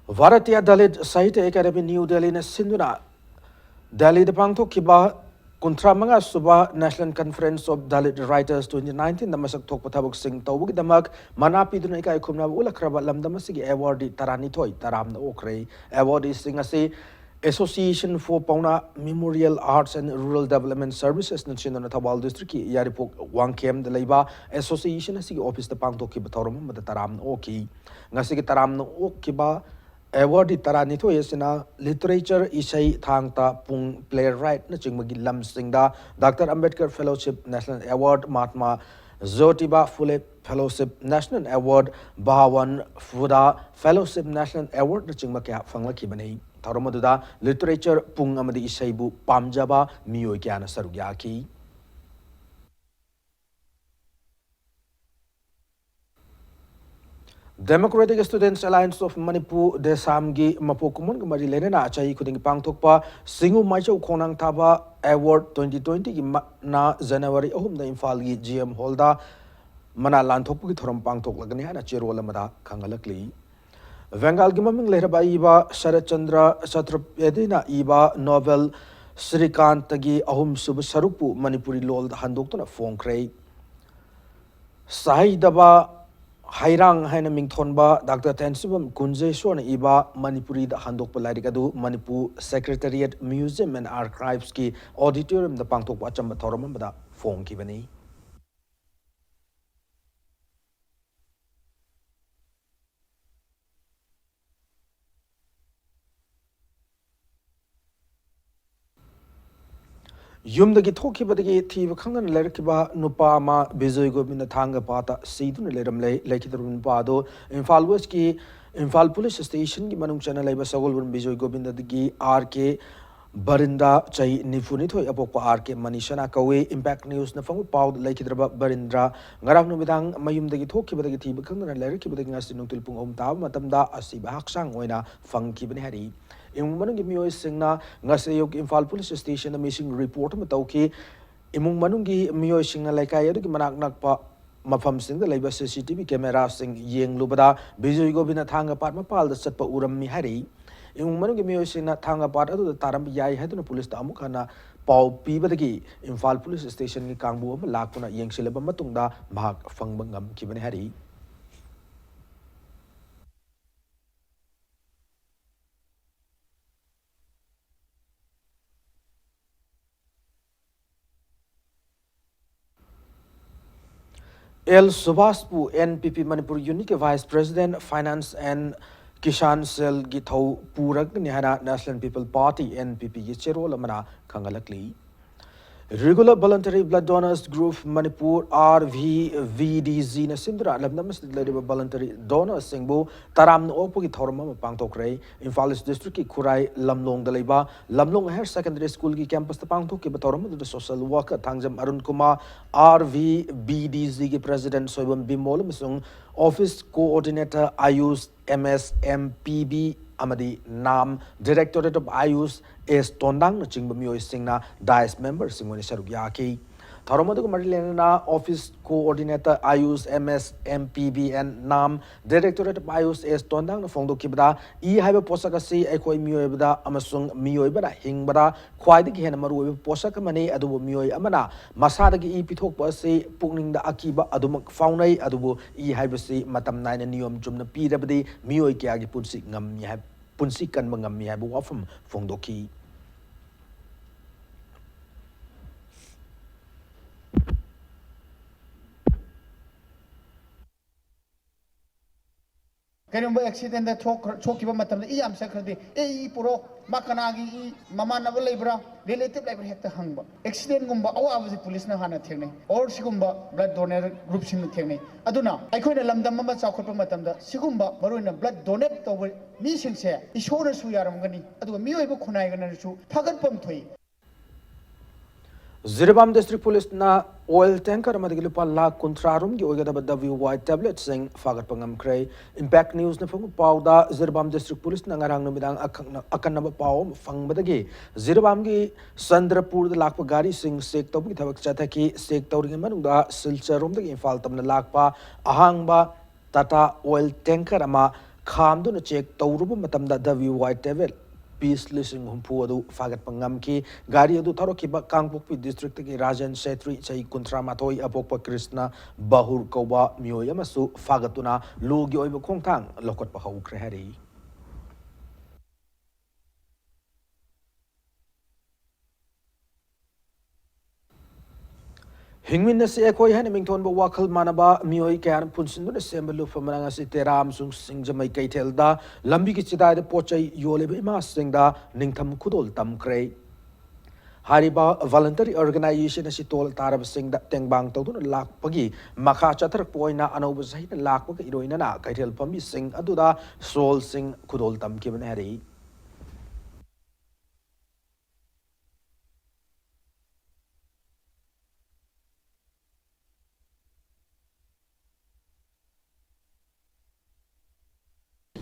ꯚꯥꯔꯇꯤꯌꯥ ꯗꯂꯤꯠ ꯁꯥꯍꯤꯇ꯭ꯌ ꯑꯦꯀꯥꯗꯦꯃꯤ, ꯅ꯭ꯌꯨ ꯗꯦꯜꯂꯤꯅ ꯁꯤꯟꯗꯨꯅ ꯗꯦꯜꯂꯤꯗ ꯄꯥꯡꯊꯣꯛꯈꯤꯕ ꯀꯨꯟꯊ꯭ꯔꯥ ꯃꯉꯥ ꯁꯨꯕ National Conference of Dalit Writers twenty nineteenꯗ ꯃꯁꯛ ꯊꯣꯛꯄ ꯊꯕꯛꯁꯤꯡ ꯇꯧꯕꯒꯤꯗꯃꯛ ꯃꯅꯥ ꯄꯤꯗꯨꯅ ꯏꯀꯥꯏ ꯈꯨꯝꯅꯕ ꯎꯠꯂꯛꯈ꯭ꯔꯕ ꯂꯝꯗꯝ ꯑꯁꯤꯒꯤ awardee ꯇꯔꯥꯅꯤꯊꯣꯏ ꯇꯔꯥꯝꯅ ꯑꯣꯛꯈ꯭ꯔꯦ꯫ Awardeeꯁꯤꯡ ꯑꯁꯤ Association for Pauna Memorial Arts and Rural Development Servicesꯅ ꯁꯤꯟꯗꯨꯅ ꯊꯧꯕꯥꯜ districtꯀꯤ ꯌꯥꯏꯔꯤꯄꯣꯛ ꯋꯥꯡꯈꯦꯝꯗ ꯂꯩꯕ association ꯑꯁꯤꯒꯤ officeꯇ ꯄꯥꯡꯊꯣꯛꯈꯤꯕ ꯊꯧꯔꯝ ꯑꯃꯗ ꯇꯔꯥꯝꯅ ꯑꯣꯛꯈꯤ꯫ ꯉꯁꯤꯒꯤ ꯇꯔꯥꯝꯅ ꯑꯣꯛꯈꯤꯕ awardee ꯇꯔꯥꯅꯤꯊꯣꯏ ꯑꯁꯤꯅ literature, ꯏꯁꯩ, ꯊꯥꯡ ꯇꯥ, ꯄꯨꯡ, playwrightꯅꯆꯤꯡꯕꯒꯤ ꯂꯝꯁꯤꯡꯗ Doctor Ambedkar Fellowship, National Award, Mahatma Jyotiba Phule Fellowship, National Award, Bhawan Phuda Fellowship, National Awardꯅꯆꯤꯡꯕ ꯀꯌꯥ ꯐꯪꯂꯛꯈꯤꯕꯅꯤ꯫ ꯊꯧꯔꯝ ꯑꯗꯨꯗ literature, ꯄꯨꯡ ꯑꯃꯗꯤ ꯏꯁꯩꯕꯨ ꯄꯥꯝꯖꯕ ꯃꯤꯑꯣꯏ ꯀꯌꯥꯅ ꯁꯔꯨꯛ ꯌꯥꯈꯤ꯫ Democratic Students Alliance of Manipur, DESAMꯒꯤ ꯃꯄꯣꯛ ꯀꯨꯝꯑꯣꯟꯒ ꯃꯔꯤ ꯂꯩꯅꯅ ꯆꯍꯤ ꯈꯨꯗꯤꯡꯒꯤ ꯄꯥꯡꯊꯣꯛꯄ ꯁꯤꯡꯎ ꯃꯥꯏꯆꯧ ꯈꯣꯡꯅꯥꯡ ꯊꯥꯕ Award twenty twentyꯒꯤ ꯃꯅꯥ January ꯑꯍꯨꯝꯗ ꯏꯝꯐꯥꯜꯒꯤ G M Hallꯗ ꯃꯅꯥ ꯂꯥꯟꯊꯣꯛꯄꯒꯤ ꯊꯧꯔꯝ ꯄꯥꯡꯊꯣꯛꯂꯒꯅꯤ ꯍꯥꯏꯅ ꯆꯦꯔꯣꯜ ꯑꯃꯗ ꯈꯪꯍꯜꯂꯛꯂꯤ꯫ ꯕꯦꯡꯒꯥꯜꯒꯤ ꯃꯃꯤꯡ ꯂꯩꯔꯕ ꯑꯏꯕ ꯁꯔꯠ ꯆꯟꯗ꯭ꯔ ꯆꯇ꯭ꯔꯄꯦꯗꯤꯅ ꯏꯕ novel ꯁ꯭ꯔꯤꯀꯥꯟꯇꯒꯤ ꯑꯍꯨꯝꯁꯨꯕ ꯁꯔꯨꯛꯄꯨ ꯃꯅꯤꯄꯨꯔꯤ ꯂꯣꯜꯗ ꯍꯟꯗꯣꯛꯇꯨꯅ ꯐꯣꯡꯈ꯭ꯔꯦ꯫ ꯁꯥꯍꯤꯗꯕ ꯍꯩꯔꯥꯡ ꯍꯥꯏꯅ ꯃꯤꯡꯊꯣꯟꯕ ꯗꯥꯛꯇꯔ ꯊꯦꯟꯁꯨꯕꯝ ꯀꯨꯟꯖꯦꯁꯣꯔꯅ ꯏꯕ ꯃꯅꯤꯄꯨꯔꯤꯗ ꯍꯟꯗꯣꯛꯄ ꯂꯥꯏꯔꯤꯛ ꯑꯗꯨ ꯃꯅꯤꯄꯨꯔ Secretariat Museum and Archives-ꯀꯤ auditorium-ꯗ ꯄꯥꯡꯊꯣꯛꯄ ꯑꯆꯝꯕ ꯊꯧꯔꯝ ꯑꯃꯗ ꯐꯣꯡꯈꯤꯕꯅꯤ꯫ ꯌꯨꯝꯗꯒꯤ ꯊꯣꯛꯈꯤꯕꯗꯒꯤ ꯊꯤꯕ ꯈꯪꯗꯅ ꯂꯩꯔꯛꯈꯤꯕ ꯅꯨꯄꯥ ꯑꯃ ꯕꯤꯖꯣꯏ ꯒꯣꯕꯤꯟꯗ ꯊꯥꯡꯒ ꯄꯥꯠꯇ ꯁꯤꯗꯨꯅ ꯂꯩꯔꯝꯂꯦ꯫ ꯂꯩꯈꯤꯗ꯭ꯔꯕ ꯅꯨꯄꯥ ꯑꯗꯨ ꯏꯝꯐꯥꯜ West-ꯀꯤ ꯏꯝꯐꯥꯜ Police Station-ꯒꯤ ꯃꯅꯨꯡ ꯆꯟꯅ ꯂꯩꯕ ꯁꯒꯣꯜꯕꯟ ꯕꯤꯖꯣꯏ ꯒꯣꯕꯤꯟꯗꯗꯒꯤ ꯑꯥꯔ ꯀꯦ ꯕꯔꯤꯟꯗ꯭ꯔ, ꯆꯍꯤ ꯅꯤꯐꯨ ꯅꯤꯊꯣꯏ, ꯑꯄꯣꯛꯄ ꯑꯥꯔ ꯀꯦ ꯃꯅꯤꯁꯅꯥ ꯀꯧꯏ꯫ Impact News-ꯅ ꯐꯪꯕ ꯄꯥꯎꯗ ꯂꯩꯈꯤꯗ꯭ꯔꯕ ꯕꯔꯤꯟꯗ꯭ꯔ ꯉꯔꯥꯡ ꯅꯨꯃꯤꯗꯥꯡ ꯃꯌꯨꯝꯗꯒꯤ ꯊꯣꯛꯈꯤꯕꯗꯒꯤ ꯊꯤꯕ ꯈꯪꯗꯅ ꯂꯩꯔꯛꯈꯤꯕꯗꯒꯤ ꯉꯁꯤ ꯅꯨꯡꯊꯤꯜ ꯄꯨꯡ ꯑꯍꯨꯝ ꯇꯥꯕ ꯃꯇꯝꯗ ꯑꯁꯤꯕ ꯍꯛꯆꯥꯡ ꯑꯣꯏꯅ ꯐꯪꯈꯤꯕꯅꯤ ꯍꯥꯏꯔꯤ꯫ ꯏꯃꯨꯡ ꯃꯅꯨꯡꯒꯤ ꯃꯤꯑꯣꯏꯁꯤꯡꯅ ꯉꯁꯤ ꯑꯌꯨꯛ ꯏꯝꯐꯥꯜ Police Station-ꯗ missing report ꯑꯃ ꯇꯧꯈꯤ꯫ ꯏꯃꯨꯡ ꯃꯅꯨꯡꯒꯤ ꯃꯤꯑꯣꯏꯁꯤꯡꯅ ꯂꯩꯀꯥꯏ ꯑꯗꯨꯒꯤ ꯃꯅꯥꯛ ꯅꯛꯄ ꯃꯐꯝꯁꯤꯡꯗ ꯂꯩꯕ C C T V camera-ꯁꯤꯡ ꯌꯦꯡꯂꯨꯕꯗ Bijoy Govinda ꯊꯥꯡꯒ ꯄꯥꯠ ꯃꯄꯥꯜꯗ ꯆꯠꯄ ꯎꯔꯝꯃꯤ ꯍꯥꯏꯔꯤ꯫ ꯏꯃꯨꯡ ꯃꯅꯨꯡꯒꯤ ꯃꯤꯑꯣꯏꯁꯤꯡꯅ ꯊꯥꯡꯒ ꯄꯥꯠ ꯑꯗꯨꯗ ꯇꯥꯔꯝꯕ ꯌꯥꯏ ꯍꯥꯏꯗꯨꯅ ꯄꯨꯂꯤꯁꯇ ꯑꯃꯨꯛ ꯍꯟꯅ ꯄꯥꯎ ꯄꯤꯕꯗꯒꯤ ꯏꯝꯐꯥꯜ Police Station-ꯒꯤ ꯀꯥꯡꯕꯨ ꯑꯃ ꯂꯥꯛꯇꯨꯅ ꯌꯦꯡꯁꯤꯜꯂꯕ ꯃꯇꯨꯡꯗ ꯃꯍꯥꯛ ꯐꯪꯕ ꯉꯝꯈꯤꯕꯅꯤ ꯍꯥꯏꯔꯤ꯫ ꯑꯦꯜ ꯁꯨꯚꯥꯁꯄꯨ N P P ꯃꯅꯤꯄꯨꯔ Unit-ꯀꯤ Vice President Finance and Kisan Cell-ꯒꯤ ꯊꯧ ꯄꯨꯔꯛꯀꯅꯤ ꯍꯥꯏꯅ National People Party, N P P-ꯒꯤ ꯆꯦꯔꯣꯜ ꯑꯃꯅ ꯈꯪꯍꯜꯂꯛꯂꯤ꯫ Regular Voluntary Blood Donors Group Manipur, R V V D G-ꯅ ꯁꯤꯟꯗꯨꯅ ꯂꯝꯗꯝ ꯑꯁꯤꯗ ꯂꯩꯔꯤꯕ voluntary donors-ꯁꯤꯡꯕꯨ ꯇꯔꯥꯝꯅ ꯑꯣꯛꯄꯒꯤ ꯊꯧꯔꯝ ꯑꯃ ꯄꯥꯡꯊꯣꯛꯈ꯭ꯔꯦ꯫ ꯏꯝꯐꯥꯜ East District-ꯀꯤ ꯈꯨꯔꯥꯏ ꯂꯝꯂꯣꯡꯗ ꯂꯩꯕ ꯂꯝꯂꯣꯡ Higher Secondary School-ꯒꯤ campus-ꯇ ꯄꯥꯡꯊꯣꯛꯈꯤꯕ ꯊꯧꯔꯝ ꯑꯗꯨꯗ social worker Thangjam Arun Kumar, R V V D G-ꯒꯤ President Soibam Bimol ꯑꯃꯁꯨꯡ Office Coordinator ꯑꯥꯌꯨꯁ, M S M P B ꯑꯃꯗꯤ ꯅꯥꯝ, Directorate of ꯑꯥꯌꯨꯁ, ꯑꯦꯁ ꯇꯣꯟꯗꯥꯡꯅꯆꯤꯡꯕ ꯃꯤꯑꯣꯏꯁꯤꯡꯅ dais member-ꯁꯤꯡ ꯑꯣꯏꯅ ꯁꯔꯨꯛ ꯌꯥꯈꯤ꯫ ꯊꯧꯔꯝ ꯑꯗꯨꯒ ꯃꯔꯤ ꯂꯩꯅꯅ office coordinator AYUSH M S M P B N ꯅꯥꯝ, directorate of ꯑꯥꯌꯨꯁ ꯑꯦꯁ ꯇꯣꯟꯗꯥꯡꯅ ꯐꯣꯡꯗꯣꯛꯈꯤꯕꯗ, ꯏ ꯍꯥꯏꯕ ꯄꯣꯠꯁꯛ ꯑꯁꯤ ꯑꯩꯈꯣꯏ ꯃꯤꯑꯣꯏꯕꯗ ꯑꯃꯁꯨꯡ ꯃꯤꯑꯣꯏꯕꯅ ꯍꯤꯡꯕꯗ ꯈ꯭ꯋꯥꯏꯗꯒꯤ ꯍꯦꯟꯅ ꯃꯔꯨꯑꯣꯏꯕ ꯄꯣꯠꯁꯛ ꯑꯃꯅꯤ꯫ ꯑꯗꯨꯕꯨ ꯃꯤꯑꯣꯏ ꯑꯃꯅ ꯃꯁꯥꯗꯒꯤ ꯏ ꯄꯤꯊꯣꯛꯄ ꯑꯁꯤ ꯄꯨꯛꯅꯤꯡꯗ ꯑꯀꯤꯕ ꯑꯗꯨꯃꯛ ꯐꯥꯎꯅꯩ꯫ ꯑꯗꯨꯕꯨ ꯏ ꯍꯥꯏꯕꯁꯤ ꯃꯇꯝ ꯅꯥꯏꯅ ꯅꯤꯌꯣꯝ ꯆꯨꯝꯅ ꯄꯤꯔꯕꯗꯤ ꯃꯤꯑꯣꯏ ꯀꯌꯥꯒꯤ ꯄꯨꯟꯁꯤ ꯉꯝꯃꯤ ꯍꯥꯏ-, ꯄꯨꯟꯁꯤ ꯀꯟꯕ ꯉꯝꯃꯤ ꯍꯥꯏꯕ ꯋꯥꯐꯝ ꯐꯣꯡꯗꯣꯛꯈꯤ꯫ ꯀꯔꯤꯒꯨꯝꯕ ꯑꯦꯛꯁꯤꯗꯦꯟꯗ ꯊꯣꯛꯈ꯭ꯔ-, ꯊꯣꯛꯈꯤꯕ ꯃꯇꯝꯗ ꯏ ꯌꯥꯝ ꯆꯠꯈ꯭ꯔꯗꯤ, "ꯑꯦ, ꯏ ꯄꯨꯔꯛꯑꯣ, ꯃꯥ ꯀꯅꯥꯒꯤ ꯏ, ꯃꯃꯥꯟꯅꯕ ꯂꯩꯕ꯭ꯔꯥ, ꯔꯤꯂꯦꯇꯤꯚ ꯂꯩꯕ꯭ꯔꯥ?" ꯍꯦꯛꯇ ꯍꯪꯕ꯫ ꯑꯦꯛꯁꯤꯗꯦꯟꯒꯨꯝꯕ ꯑꯋꯥꯕꯁꯤ ꯄꯨꯂꯤꯁꯅ ꯍꯥꯟꯅ ꯊꯦꯡꯅꯩ, ꯑꯣꯔ ꯁꯤꯒꯨꯝꯕ ꯕ꯭ꯂꯗ ꯗꯣꯅꯔ ꯒ꯭ꯔꯨꯞꯁꯤꯡꯅ ꯊꯦꯡꯅꯩ꯫ ꯑꯗꯨꯅ ꯑꯩꯈꯣꯏꯅ ꯂꯝꯗꯝ ꯑꯃ ꯆꯥꯎꯈꯠꯄ ꯃꯇꯝꯗ ꯁꯤꯒꯨꯝꯕ, ꯃꯔꯨꯑꯣꯏꯅ ꯕ꯭ꯂꯗ ꯗꯣꯅꯦꯠ ꯇꯧꯕ ꯃꯤꯁꯤꯡꯁꯦ ꯏꯁꯣꯔꯅꯁꯨ ꯌꯥꯔꯝꯒꯅꯤ, ꯑꯗꯨꯒ ꯃꯤꯑꯣꯏꯕ ꯈꯨꯟꯅꯥꯏꯒꯅꯁꯨ ꯊꯥꯒꯠꯐꯝ ꯊꯣꯛꯏ꯫ ꯖꯤꯔꯤꯕꯥꯝ ꯗꯤꯁꯇ꯭ꯔꯤꯛ ꯄꯨꯂꯤꯁꯅ ꯑꯣꯏꯜ ꯇꯦꯡꯀꯔ ꯑꯃꯗꯒꯤ ꯂꯨꯄꯥ ꯂꯥꯈ ꯀꯨꯟꯊ꯭ꯔꯥ ꯔꯣꯝꯒꯤ ꯑꯣꯏꯒꯗꯕ ꯗꯕ꯭ꯂꯤꯌꯨ ꯋꯥꯏ ꯇꯦꯕ꯭ꯂꯦꯠꯁꯤꯡ ꯐꯥꯒꯠꯄ ꯉꯝꯈ꯭ꯔꯦ꯫ ꯏꯝꯄꯦꯛ ꯅ꯭ꯌꯨꯁꯅ ꯐꯪꯕ ꯄꯥꯎꯗ, ꯖꯤꯔꯤꯕꯥꯝ ꯗꯤꯁꯇ꯭ꯔꯤꯛ ꯄꯨꯂꯤꯁꯅ ꯉꯔꯥꯡ ꯅꯨꯃꯤꯗꯥꯡ ꯑꯈꯛꯅ-, ꯑꯀꯟꯅꯕ ꯄꯥꯎ ꯑꯃ ꯐꯪꯕꯗꯒꯤ ꯖꯤꯔꯤꯕꯥꯝꯒꯤ ꯆꯟꯗ꯭ꯔꯄꯨꯔꯗ ꯂꯥꯛꯄ ꯒꯥꯔꯤꯁꯤꯡ ꯆꯦꯛ ꯇꯧꯕꯒꯤ ꯊꯕꯛ ꯆꯠꯊꯈꯤ꯫ ꯆꯦꯛ ꯇꯧꯔꯤꯉꯩ ꯃꯅꯨꯡꯗ ꯁꯤꯜꯆꯔꯔꯣꯝꯗꯒꯤ ꯏꯝꯐꯥꯜ ꯇꯝꯅ ꯂꯥꯛꯄ ꯑꯍꯥꯡꯕ ꯇꯥꯇꯥ ꯑꯣꯏꯜ ꯇꯦꯡꯀꯔ ꯑꯃ ꯈꯥꯝꯗꯨꯅ ꯆꯦꯛ ꯇꯧꯔꯨꯕ ꯃꯇꯝꯗ ꯗꯕ꯭ꯂꯤꯌꯨ ꯋꯥꯏ ꯇꯦꯕ꯭ꯂꯦꯠ ꯄꯤꯁ ꯂꯤꯁꯤꯡ ꯍꯨꯝꯐꯨ ꯑꯗꯨ ꯐꯥꯒꯠꯄ ꯉꯝꯈꯤ꯫ ꯒꯥꯔꯤ ꯑꯗꯨ ꯊꯧꯔꯛꯈꯤꯕ ꯀꯥꯡꯄꯣꯛꯄꯤ ꯗꯤꯁꯇ꯭ꯔꯤꯛꯇꯒꯤ ꯔꯥꯖꯦꯟ ꯁꯦꯇ꯭ꯔꯤ, ꯆꯍꯤ ꯀꯨꯟꯊ꯭ꯔꯥ ꯃꯥꯊꯣꯏ, ꯑꯄꯣꯛꯄ ꯀ꯭ꯔꯤꯁꯅ ꯕꯍꯨꯔ ꯀꯧꯕ ꯃꯤꯑꯣꯏ ꯑꯃꯁꯨ ꯐꯥꯒꯠꯇꯨꯅ ꯂꯣꯒꯤ ꯑꯣꯏꯕ ꯈꯣꯡꯊꯥꯡ ꯂꯧꯈꯠꯄ ꯍꯧꯈ꯭ꯔꯦ ꯍꯥꯏꯔꯤ꯫ ꯍꯤꯡꯃꯤꯟꯅꯁꯤ ꯑꯩꯈꯣꯏ ꯍꯥꯏꯅ ꯃꯤꯡꯊꯣꯟꯕ ꯋꯥꯈꯜ ꯃꯥꯟꯅꯕ ꯃꯤꯑꯣꯏ ꯀꯌꯥꯅ ꯄꯨꯟꯁꯤꯟꯗꯨꯅ ꯁꯦꯝꯕ ꯂꯨꯐꯝ ꯃꯅꯥ ꯉꯁꯤ ꯇꯦꯔꯥ ꯑꯃꯁꯨꯡ ꯁꯤꯡꯖꯃꯩ ꯀꯩꯊꯦꯜꯗ ꯂꯝꯕꯤꯒꯤ ꯆꯤꯗꯥꯏꯗ ꯄꯣꯠ ꯆꯩ ꯌꯣꯜꯂꯤꯕ ꯏꯃꯥꯁꯤꯡꯗ ꯅꯤꯡꯊꯝ ꯈꯨꯗꯣꯜ ꯇꯝꯈ꯭ꯔꯦ꯫ ꯍꯥꯏꯔꯤꯕ voluntary organization ꯑꯁꯤ ꯇꯣꯜ ꯇꯥꯔꯕꯁꯤꯡꯗ ꯇꯦꯡꯕꯥꯡ ꯇꯧꯗꯨꯅ ꯂꯥꯛꯄꯒꯤ ꯃꯈꯥ ꯆꯠꯊꯔꯛꯄ ꯑꯣꯏꯅ ꯑꯅꯧꯕ ꯆꯍꯤꯅ ꯂꯥꯛꯄꯒ ꯏꯔꯣꯏꯅꯅ ꯀꯩꯊꯦꯜ ꯐꯝꯕꯤꯁꯤꯡ ꯑꯗꯨꯗ ꯁꯣꯜꯁꯤꯡ ꯈꯨꯗꯣꯜ ꯇꯝꯈꯤꯕꯅꯤ ꯍꯥꯏꯔꯛꯏ꯫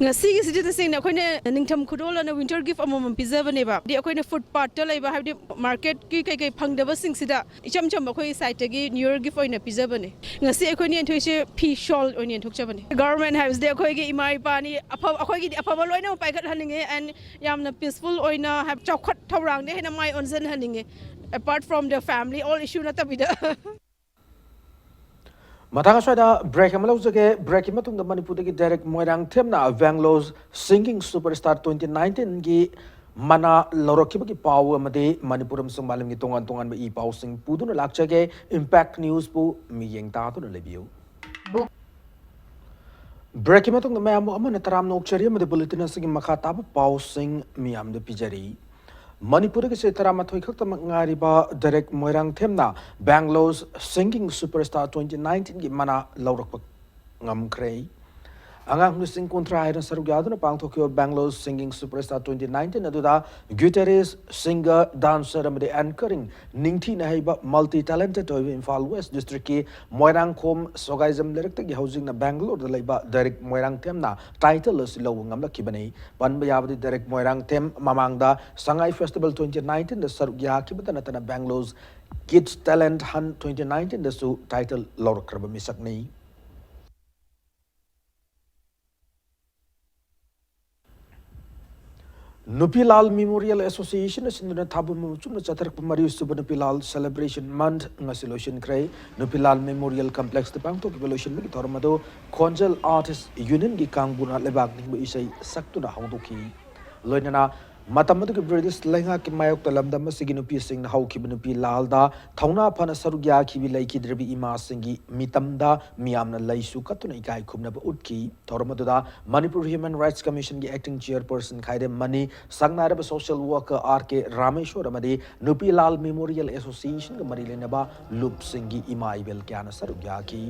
ꯉꯁꯤꯒꯤꯁꯤꯗꯤ ꯇꯁꯦꯡꯅ ꯑꯩꯈꯣꯏꯅ ꯅꯤꯡꯊꯝ ꯈꯨꯗꯣꯜ ꯑꯅ winter gift ꯑꯃꯃꯝ ꯄꯤꯖꯕꯅꯦꯕ꯫ ꯍꯥꯏꯗꯤ ꯑꯩꯈꯣꯏꯅ ꯐꯨꯠꯄꯥꯠꯇ ꯂꯩꯕ, ꯍꯥꯏꯕꯗꯤ ꯃꯥꯔꯀꯦꯠꯀꯤ ꯀꯩꯀꯩ ꯐꯪꯗꯕꯁꯤꯡꯁꯤꯗ ꯏꯆꯝ ꯆꯝꯕ ꯑꯩꯈꯣꯏ ꯁꯥꯏꯠꯇꯒꯤ ꯅ꯭ꯌꯨ ꯌꯔ ꯒꯤꯐ ꯑꯣꯏꯅ ꯄꯤꯖꯕꯅꯦ꯫ ꯉꯁꯤ ꯑꯩꯈꯣꯏꯅ ꯌꯦꯟꯊꯣꯛꯏꯁꯦ ꯐꯤ ꯁꯣꯜ ꯑꯣꯏꯅ ꯌꯦꯟꯊꯣꯛꯆꯕꯅꯦ꯫ ꯒꯚꯔꯟꯃꯦꯟ ꯍꯥꯏꯕꯁꯤꯗꯤ ꯑꯩꯈꯣꯏꯒꯤ ꯏꯃꯥ ꯏꯄꯥꯅꯤ, ꯑꯐꯕ, ꯑꯩꯈꯣꯏꯒꯤꯗꯤ ꯑꯐꯕ ꯂꯣꯏꯅꯃꯛ ꯄꯥꯏꯈꯠꯍꯟꯅꯤꯡꯉꯦ꯫ And ꯌꯥꯝꯅ ꯄꯤꯁꯐꯨꯜ ꯑꯣꯏꯅ, ꯍꯥꯏ-, ꯆꯥꯎꯈꯠ ꯊꯧꯔꯥꯡꯗ ꯍꯦꯟꯅ ꯃꯥꯏ ꯑꯣꯟꯁꯤꯟꯍꯟꯅꯤꯡꯉꯦ, apart from the family all issue ꯅꯠꯇꯕꯤꯗ꯫ ꯃꯊꯪ ꯑꯁ꯭ꯋꯥꯏꯗ ꯕ꯭ꯔꯦꯛ ꯑꯃ ꯂꯧꯖꯒꯦ꯫ ꯕ꯭ꯔꯦꯛꯀꯤ ꯃꯇꯨꯡꯗ ꯃꯅꯤꯄꯨꯔꯗꯒꯤ ꯗꯥꯏꯔꯦꯛ ꯃꯣꯏꯔꯥꯡꯊꯦꯝꯅ Bangalore singing super star twenty ꯅꯥꯏꯟꯇꯤꯟꯒꯤ ꯃꯅꯥ ꯂꯧꯔꯛꯈꯤꯕꯒꯤ ꯄꯥꯎ ꯑꯃꯗꯤ ꯃꯅꯤꯄꯨꯔ ꯑꯃꯁꯨꯡ ꯃꯥꯂꯦꯝꯒꯤ ꯇꯣꯉꯥꯟ ꯇꯣꯉꯥꯟꯕ ꯏ ꯄꯥꯎꯁꯤꯡ ꯄꯨꯗꯨꯅ ꯂꯥꯛꯆꯒꯦ꯫ ꯏꯝꯄꯦꯛ ꯅ꯭ꯌꯨꯁꯄꯨ ꯃꯤꯠꯌꯦꯡ ꯇꯥꯗꯨꯅ ꯂꯩꯕꯤꯌꯨ꯫ ꯕ꯭ꯔꯦꯛꯀꯤ ꯃꯇꯨꯡꯗ ꯃꯌꯥꯝꯕꯨ ꯑꯃꯅ ꯇꯔꯥꯝꯅ ꯑꯣꯛꯆꯔꯤ ꯑꯃꯗꯤ ꯕꯨꯂꯦꯇꯤꯟ ꯑꯁꯤꯒꯤ ꯃꯈꯥ ꯇꯥꯕ ꯄꯥꯎꯁꯤꯡ ꯃꯤꯌꯥꯝꯗ ꯄꯤꯖꯔꯤ꯫ ꯃꯅꯤꯄꯨꯔꯗꯒꯤ ꯁꯤꯠ ꯇꯔꯥꯃꯥꯊꯣꯏ ꯈꯛꯇꯃꯛ ꯉꯥꯏꯔꯤꯕ ꯗꯥꯏꯔꯦꯛ ꯃꯣꯏꯔꯥꯡꯊꯦꯝꯅ Bangalore singing super star twenty ꯅꯥꯏꯟꯇꯤꯟꯒꯤ ꯃꯅꯥ ꯂꯧꯔꯛꯄ ꯉꯝꯈ꯭ꯔꯦ꯫ ꯑꯉꯥꯡ ꯂꯤꯁꯤꯡ ꯀꯨꯟꯊ꯭ꯔꯥ ꯍꯦꯟꯅ ꯁꯔꯨꯛ ꯌꯥꯗꯨꯅ ꯄꯥꯡꯊꯣꯛꯈꯤꯕ Bangalore singing super star twenty nineteen ꯑꯗꯨꯗ ꯒꯤꯇꯥꯔꯤꯁ꯭ꯠ, ꯁꯤꯡꯒꯔ, ꯗꯥꯟꯁꯔ ꯑꯃꯗꯤ ꯑꯦꯡꯀꯔꯤꯡ ꯅꯤꯡꯊꯤꯅ ꯍꯩꯕ, ꯃꯜꯇꯤ ꯇꯦꯂꯦꯟꯇꯦꯗ ꯑꯣꯏꯕ ꯏꯝꯐꯥꯜ ꯋꯦꯁ꯭ꯠ ꯗꯤꯁꯇ꯭ꯔꯤꯛꯀꯤ ꯃꯣꯏꯔꯥꯡꯈꯣꯝ ꯁꯣꯒꯥꯏꯖꯝ ꯂꯩꯔꯛꯇꯒꯤ ꯍꯧꯖꯤꯛꯅ ꯕꯦꯡꯒ꯭ꯂꯣꯔꯗ ꯂꯩꯕ ꯗꯥꯏꯔꯦꯛ ꯃꯣꯏꯔꯥꯡꯊꯦꯝꯅ ꯇꯥꯏꯇꯜ ꯑꯁꯤ ꯂꯧꯕ ꯉꯝꯂꯛꯈꯤꯕꯅꯤ꯫ ꯄꯟꯕ ꯌꯥꯕꯗꯤ, ꯗꯥꯏꯔꯦꯛ ꯃꯣꯏꯔꯥꯡꯊꯦꯝ ꯃꯃꯥꯡꯗ ꯁꯉꯥꯏ ꯐꯦꯁꯇꯤꯚꯦꯜ ꯇ꯭ꯋꯦꯟꯇꯤ ꯅꯥꯏꯟꯇꯤꯟꯗ ꯁꯔꯨꯛ ꯌꯥꯈꯤꯕꯇ ꯅꯠꯇꯅ Bangalore kids talent hunt twenty ꯅꯥꯏꯟꯇꯤꯟꯗꯁꯨ ꯇꯥꯏꯇꯜ ꯂꯧꯔꯛꯈ꯭ꯔꯕ ꯃꯤꯁꯛꯅꯤ꯫ ꯅꯨꯄꯤ ꯂꯥꯜ ꯃꯦꯃꯣꯔꯤꯌꯦꯜ ꯑꯦꯁꯣꯁꯤꯌꯦꯁꯟꯅ ꯁꯤꯟꯗꯨꯅ ꯊꯥꯕ ꯑꯃ ꯆꯨꯝꯅ ꯆꯠꯊꯔꯛꯄ ꯃꯔꯤꯁꯨꯕ ꯅꯨꯄꯤ ꯂꯥꯜ ꯁꯦꯂꯦꯕ꯭ꯔꯦꯁꯟ ꯃꯟꯊ ꯉꯁꯤ ꯂꯣꯏꯁꯤꯟꯈ꯭ꯔꯦ꯫ ꯅꯨꯄꯤ ꯂꯥꯜ ꯃꯦꯃꯣꯔꯤꯌꯦꯜ ꯀꯝꯄ꯭ꯂꯦꯛꯁꯇ ꯄꯥꯡꯊꯣꯛꯈꯤꯕ ꯂꯣꯏꯁꯤꯟꯕꯒꯤ ꯊꯧꯔꯝ ꯑꯗꯨ ꯈꯣꯟꯖꯦꯜ ꯑꯥꯔꯇꯤꯁ ꯌꯨꯅꯤꯌꯟꯒꯤ ꯀꯥꯡꯕꯨꯅ ꯂꯩꯕꯥꯛ ꯅꯤꯡꯕ ꯏꯁꯩ ꯁꯛꯇꯨꯅ ꯍꯧꯗꯣꯛꯈꯤ꯫ ꯂꯣꯏꯅꯅ ꯃꯇꯝ ꯑꯗꯨꯒꯤ ꯕ꯭ꯔꯤꯇꯤꯁ ꯂꯩꯉꯥꯛꯀꯤ ꯃꯥꯌꯣꯛꯇ ꯂꯝꯗꯝ ꯑꯁꯤꯒꯤ ꯅꯨꯄꯤꯁꯤꯡꯅ ꯍꯧꯈꯤꯕ ꯅꯨꯄꯤ ꯂꯥꯜꯗ ꯊꯧꯅꯥ ꯐꯅ ꯁꯔꯨꯛ ꯌꯥꯈꯤꯕꯤ ꯂꯩꯈꯤꯗ꯭ꯔꯕꯤ ꯏꯃꯥꯁꯤꯡꯒꯤ ꯃꯤꯇꯝꯗ ꯃꯤꯌꯥꯝꯅ ꯂꯩꯁꯨ ꯀꯠꯇꯨꯅ ꯏꯀꯥꯏ ꯈꯨꯝꯅꯕ ꯎꯠꯈꯤ꯫ ꯊꯧꯔꯝ ꯑꯗꯨꯗ ꯃꯅꯤꯄꯨꯔ ꯍ꯭ꯌꯨꯃꯦꯟ ꯔꯥꯏꯠꯁ ꯀꯃꯤꯁꯟꯒꯤ ꯑꯦꯛꯇꯤꯡ ꯆꯤꯌꯔꯄꯔꯁꯟ ꯈꯥꯏꯗꯦꯝ ꯃꯅꯤ, ꯁꯛꯅꯥꯏꯔꯕ social worker R K Rameshor ꯑꯃꯗꯤ ꯅꯨꯄꯤ ꯂꯥꯜ ꯃꯦꯃꯣꯔꯤꯌꯦꯜ ꯑꯦꯁꯣꯁꯤꯌꯦꯁꯟꯒ ꯃꯔꯤ ꯂꯩꯅꯕ ꯂꯨꯞꯁꯤꯡꯒꯤ ꯏꯃꯥ ꯏꯕꯦꯜ ꯀꯌꯥꯅ ꯁꯔꯨꯛ ꯌꯥꯈꯤ꯫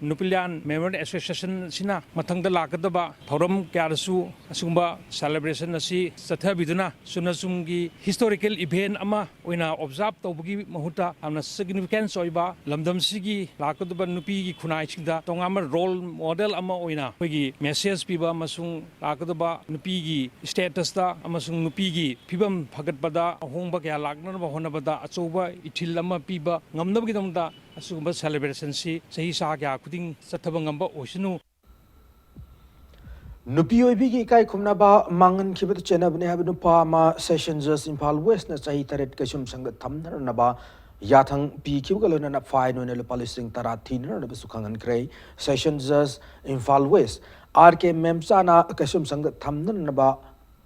ꯅꯨꯄꯤꯂꯤꯌꯥꯟ ꯃꯦꯃꯣꯔꯤꯌꯦꯜ ꯑꯦꯁꯣꯁꯤꯌꯦꯁꯟ ꯑꯁꯤꯅ ꯃꯊꯪꯗ ꯂꯥꯛꯀꯗꯕ ꯊꯧꯔꯝ ꯀꯌꯥꯗꯁꯨ ꯑꯁꯤꯒꯨꯝꯕ ꯁꯦꯂꯦꯕ꯭ꯔꯦꯁꯟ ꯑꯁꯤ ꯆꯠꯊꯕꯤꯗꯨꯅ ꯆꯨꯝꯅ ꯆꯨꯝꯒꯤ ꯍꯤꯁꯇꯣꯔꯤꯀꯦꯜ ꯏꯚꯦꯟ ꯑꯃ ꯑꯣꯏꯅ ꯑꯣꯕꯖꯥꯔꯕ ꯇꯧꯕꯒꯤ ꯃꯍꯨꯠꯇ ꯌꯥꯝꯅ ꯁꯤꯒꯅꯤꯐꯤꯀꯦꯟꯁ ꯑꯣꯏꯕ, ꯂꯝꯗꯝꯁꯤꯒꯤ ꯂꯥꯛꯀꯗꯕ ꯅꯨꯄꯤꯒꯤ ꯈꯨꯟꯅꯥꯏꯁꯤꯡꯗ ꯇꯣꯉꯥꯟꯕ ꯔꯣꯜ ꯃꯣꯗꯦꯜ ꯑꯃ ꯑꯣꯏꯅ ꯑꯩꯈꯣꯏꯒꯤ ꯃꯦꯁꯦꯖ ꯄꯤꯕ ꯑꯃꯁꯨꯡ ꯂꯥꯛꯀꯗꯕ ꯅꯨꯄꯤꯒꯤ ꯁ꯭ꯇꯦꯇꯁꯇ ꯑꯃꯁꯨꯡ ꯅꯨꯄꯤꯒꯤ ꯐꯤꯕꯝ ꯐꯒꯠꯄꯗ ꯑꯍꯣꯡꯕ ꯀꯌꯥ ꯂꯥꯛꯅꯅꯕ ꯍꯣꯠꯅꯕꯗ ꯑꯆꯧꯕ ꯏꯊꯤꯜ ꯑꯃ ꯄꯤꯕ ꯉꯝꯅꯕꯒꯤꯗꯃꯛꯇ ꯑꯁꯤꯒꯨꯝꯕ ꯁꯦꯂꯦꯕ꯭ꯔꯦꯁꯟꯁꯤ ꯆꯍꯤ ꯆꯥ ꯀꯌꯥ ꯈꯨꯗꯤꯡ ꯆꯠꯊꯕ ꯉꯝꯕ ꯑꯣꯏꯁꯅꯨ꯫ ꯅꯨꯄꯤ ꯑꯣꯏꯕꯤꯒꯤ ꯏꯀꯥꯏ ꯈꯨꯝꯅꯕ ꯃꯥꯡꯍꯟꯈꯤꯕꯗ ꯆꯦꯟꯅꯕꯅꯤ ꯍꯥꯏꯕ ꯅꯨꯄꯥ ꯑꯃ ꯁꯦꯁꯟ ꯖꯖ ꯏꯝꯐꯥꯜ ꯋꯦꯁꯅ ꯆꯍꯤ ꯇꯔꯦꯠ ꯀꯩꯁꯨꯝꯁꯪꯗ ꯊꯝꯅꯅꯕ ꯌꯥꯊꯪ ꯄꯤꯈꯤꯕꯒ ꯂꯣꯏꯅꯅ ꯐꯥꯏꯟ ꯑꯣꯏꯅ ꯂꯨꯄꯥ ꯂꯤꯁꯤꯡ ꯇꯔꯥ ꯊꯤꯅꯅꯕꯁꯨ ꯈꯪꯍꯟꯈ꯭ꯔꯦ꯫ ꯁꯦꯁꯟ ꯖꯖ ꯏꯝꯐꯥꯜ ꯋꯦꯁ ꯑꯥꯔ ꯀꯦ ꯃꯦꯝꯆꯥꯅ ꯀꯩꯁꯨꯝꯁꯪꯗ ꯊꯝꯅꯅꯕ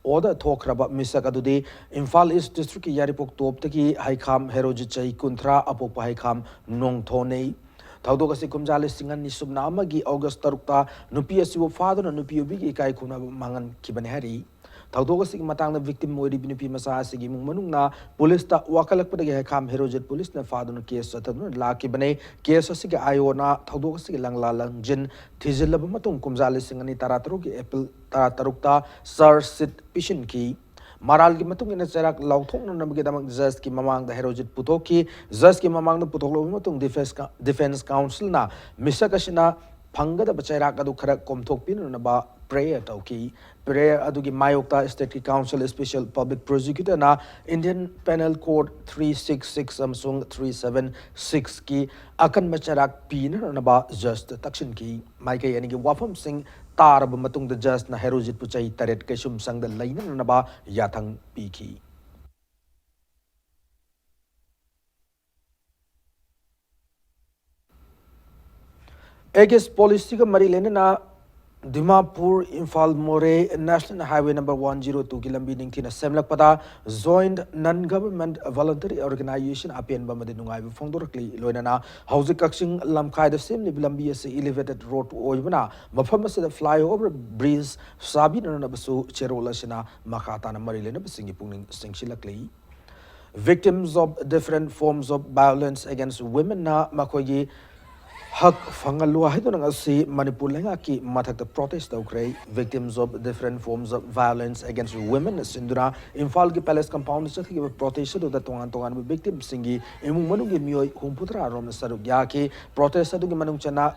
ꯑꯣꯔꯗꯔ ꯊꯣꯛꯈ꯭ꯔꯕ ꯃꯤꯁꯛ ꯑꯗꯨꯗꯤ ꯏꯝꯐꯥꯜ ꯏꯁ ꯗꯤꯁꯇ꯭ꯔꯤꯛꯀꯤ ꯌꯥꯏꯔꯤꯄꯣꯛ ꯇꯣꯞꯇꯒꯤ ꯍꯩꯈꯥꯝ ꯍꯦꯔꯣꯖꯤꯠ, ꯆꯍꯤ ꯀꯨꯟꯊ꯭ꯔꯥ, ꯑꯄꯣꯛꯄ ꯍꯩꯈꯥꯝ ꯅꯣꯡꯊꯣꯅꯩ꯫ ꯊꯧꯗꯣꯛ ꯑꯁꯤ ꯀꯨꯝꯖꯥ ꯂꯤꯁꯤꯡ ꯑꯅꯤ ꯁꯨꯞꯅ ꯑꯃꯒꯤ ꯑꯣꯒꯁ ꯇꯔꯨꯛꯇ ꯅꯨꯄꯤ ꯑꯁꯤꯕꯨ ꯐꯥꯗꯨꯅ ꯅꯨꯄꯤ ꯑꯣꯏꯕꯤꯒꯤ ꯏꯀꯥꯏ ꯈꯨꯝꯅꯕ ꯃꯥꯡꯍꯟꯈꯤꯕꯅꯤ ꯍꯥꯏꯔꯤ꯫ ꯊꯧꯗꯣꯛ ꯑꯁꯤꯒꯤ ꯃꯇꯥꯡꯗ ꯚꯤꯛꯇꯤꯝ ꯑꯣꯏꯔꯤꯕꯤ ꯅꯨꯄꯤ ꯃꯆꯥ ꯑꯁꯤꯒꯤ ꯏꯃꯨꯡ ꯃꯅꯨꯡꯅ ꯄꯨꯂꯤꯁꯇ ꯋꯥꯀꯠꯂꯛꯄꯗꯒꯤ ꯍꯩꯈꯥꯝ ꯍꯦꯔꯣꯖꯤꯠ ꯄꯨꯂꯤꯁꯅ ꯐꯥꯗꯨꯅ ꯀꯦꯁ ꯆꯠꯊꯗꯨꯅ ꯂꯥꯛꯈꯤꯕꯅꯤ꯫ ꯀꯦꯁ ꯑꯁꯤꯒꯤ ꯑꯥꯏ ꯑꯣꯅ ꯊꯧꯗꯣꯛ ꯑꯁꯤꯒꯤ ꯂꯪꯂꯥ ꯂꯪꯖꯤꯟ ꯊꯤꯖꯤꯜꯂꯕ ꯃꯇꯨꯡ ꯀꯨꯝꯖꯥ ꯂꯤꯁꯤꯡ ꯑꯅꯤ ꯇꯔꯥꯇꯔꯨꯛꯀꯤ ꯑꯦꯄ꯭ꯔꯤꯜ ꯇꯔꯥꯇꯔꯨꯛꯇ ꯆꯥꯔꯖ ꯁꯤꯠ ꯄꯤꯁꯤꯟꯈꯤ꯫ ꯃꯔꯥꯜꯒꯤ ꯃꯇꯨꯡ ꯏꯟꯅ ꯆꯩꯔꯥꯛ ꯂꯥꯎꯊꯣꯛꯅꯅꯕꯒꯤꯗꯃꯛ ꯖꯖꯀꯤ ꯃꯃꯥꯡꯗ ꯍꯦꯔꯣꯖꯤꯠ ꯄꯨꯊꯣꯛꯈꯤ꯫ ꯖꯖꯀꯤ ꯃꯃꯥꯡꯗ ꯄꯨꯊꯣꯛꯂꯕ ꯃꯇꯨꯡ ꯗꯤꯐꯦꯟꯁ ꯀꯥ-, ꯗꯤꯐꯦꯟꯁ ꯀꯥꯎꯟꯁꯤꯜꯅ ꯃꯤꯁꯛ ꯑꯁꯤꯅ ꯐꯪꯒꯗꯕ ꯆꯩꯔꯥꯛ ꯑꯗꯨ ꯈꯔ ꯀꯣꯝꯊꯣꯛꯄꯤꯅꯅꯕ ꯄ꯭ꯔꯦꯌꯔ ꯇꯧꯈꯤ꯫ ꯄ꯭ꯔꯦꯌꯔ ꯑꯗꯨꯒꯤ ꯃꯥꯌꯣꯛꯇ ꯁ꯭ꯇꯦꯠꯀꯤ ꯀꯥꯎꯟꯁꯤꯜ ꯁ꯭ꯄꯦꯁꯤꯌꯦꯜ ꯄꯕ꯭ꯂꯤꯛ ꯄ꯭ꯔꯣꯁꯤꯀ꯭ꯌꯨꯇꯔꯅ Indian penal code three six six ꯑꯃꯁꯨꯡ ꯊ꯭ꯔꯤ ꯁꯚꯦꯟ ꯁꯤꯛꯁꯀꯤ ꯑꯀꯟꯕ ꯆꯩꯔꯥꯛ ꯄꯤꯅꯅꯕ ꯖꯖꯇ ꯇꯛꯁꯤꯟꯈꯤ꯫ ꯃꯥꯏꯀꯩ ꯑꯅꯤꯒꯤ ꯋꯥꯐꯝꯁꯤꯡ ꯇꯥꯔꯕ ꯃꯇꯨꯡꯗ ꯖꯖꯅ ꯍꯦꯔꯣꯖꯤꯠꯄꯨ ꯆꯍꯤ ꯇꯔꯦꯠ ꯀꯩꯁꯨꯝꯁꯪꯗ ꯂꯩꯅꯅꯕ ꯌꯥꯊꯪ ꯄꯤꯈꯤ꯫ ꯑꯦꯒꯤꯁ ꯄꯣꯂꯤꯁꯤꯒ ꯃꯔꯤ ꯂꯩꯅꯅ ꯗꯤꯃꯥꯄꯨꯔ ꯏꯝꯐꯥꯜ ꯃꯣꯔꯦ national highway number one zero ꯇꯨꯒꯤ ꯂꯝꯕꯤ ꯅꯤꯡꯊꯤꯅ ꯁꯦꯝꯂꯛꯄꯗ ꯖꯣꯏꯟꯠ ꯅꯟ ꯒꯚꯔꯟꯃꯦꯟꯠ ꯚꯣꯂꯨꯟꯇꯔꯤ ꯑꯣꯔꯒꯅꯥꯏꯖꯦꯁꯟ ꯑꯄꯦꯟꯕ ꯑꯃꯗꯤ ꯅꯨꯡꯉꯥꯏꯕ ꯐꯣꯡꯗꯣꯔꯛꯂꯤ꯫ ꯂꯣꯏꯅꯅ ꯍꯧꯖꯤꯛ ꯀꯛꯆꯤꯡ ꯂꯝꯈꯥꯏꯗ ꯁꯦꯝꯂꯤꯕ ꯂꯝꯕꯤ ꯑꯁꯤ ꯏꯂꯤꯚꯦꯇꯦꯗ ꯔꯣꯗ ꯑꯣꯏꯕꯅ ꯃꯐꯝ ꯑꯁꯤꯗ ꯐ꯭ꯂꯥꯏꯑꯣꯚꯔ ꯕ꯭ꯔꯤꯖ ꯁꯥꯕꯤꯅꯅꯕꯁꯨ ꯆꯦꯔꯣꯜ ꯑꯁꯤꯅ ꯃꯈꯥ ꯇꯥꯅ ꯃꯔꯤ ꯂꯩꯅꯕꯁꯤꯡꯒꯤ ꯄꯨꯛꯅꯤꯡ ꯆꯤꯡꯁꯤꯜꯂꯛꯂꯤ꯫ Victims of different forms of violence against womenꯅ ꯃꯈꯣꯏꯒꯤ ꯍꯛ ꯐꯪꯍꯜꯂꯨ ꯍꯥꯏꯗꯨꯅ ꯉꯁꯤ ꯃꯅꯤꯄꯨꯔ ꯂꯩꯉꯥꯛꯀꯤ ꯃꯊꯛꯇ protest ꯇꯧꯈ꯭ꯔꯦ꯫ Victims of different forms of violence against women ꯅ ꯁꯤꯟꯗꯨꯅ ꯏꯝꯐꯥꯜꯒꯤ Palace Compound ꯗ ꯆꯠꯊꯈꯤꯕ protest ꯑꯗꯨꯗ ꯇꯣꯉꯥꯟ ꯇꯣꯉꯥꯟꯕ victim ꯁꯤꯡꯒꯤ ꯏꯃꯨꯡ ꯃꯅꯨꯡꯒꯤ ꯃꯤꯑꯣꯏ ꯍꯨꯝꯐꯨꯇꯔꯥ ꯔꯣꯝꯅ ꯁꯔꯨꯛ ꯌꯥꯈꯤ꯫ Protest ꯑꯗꯨꯒꯤ ꯃꯅꯨꯡ ꯆꯟꯅ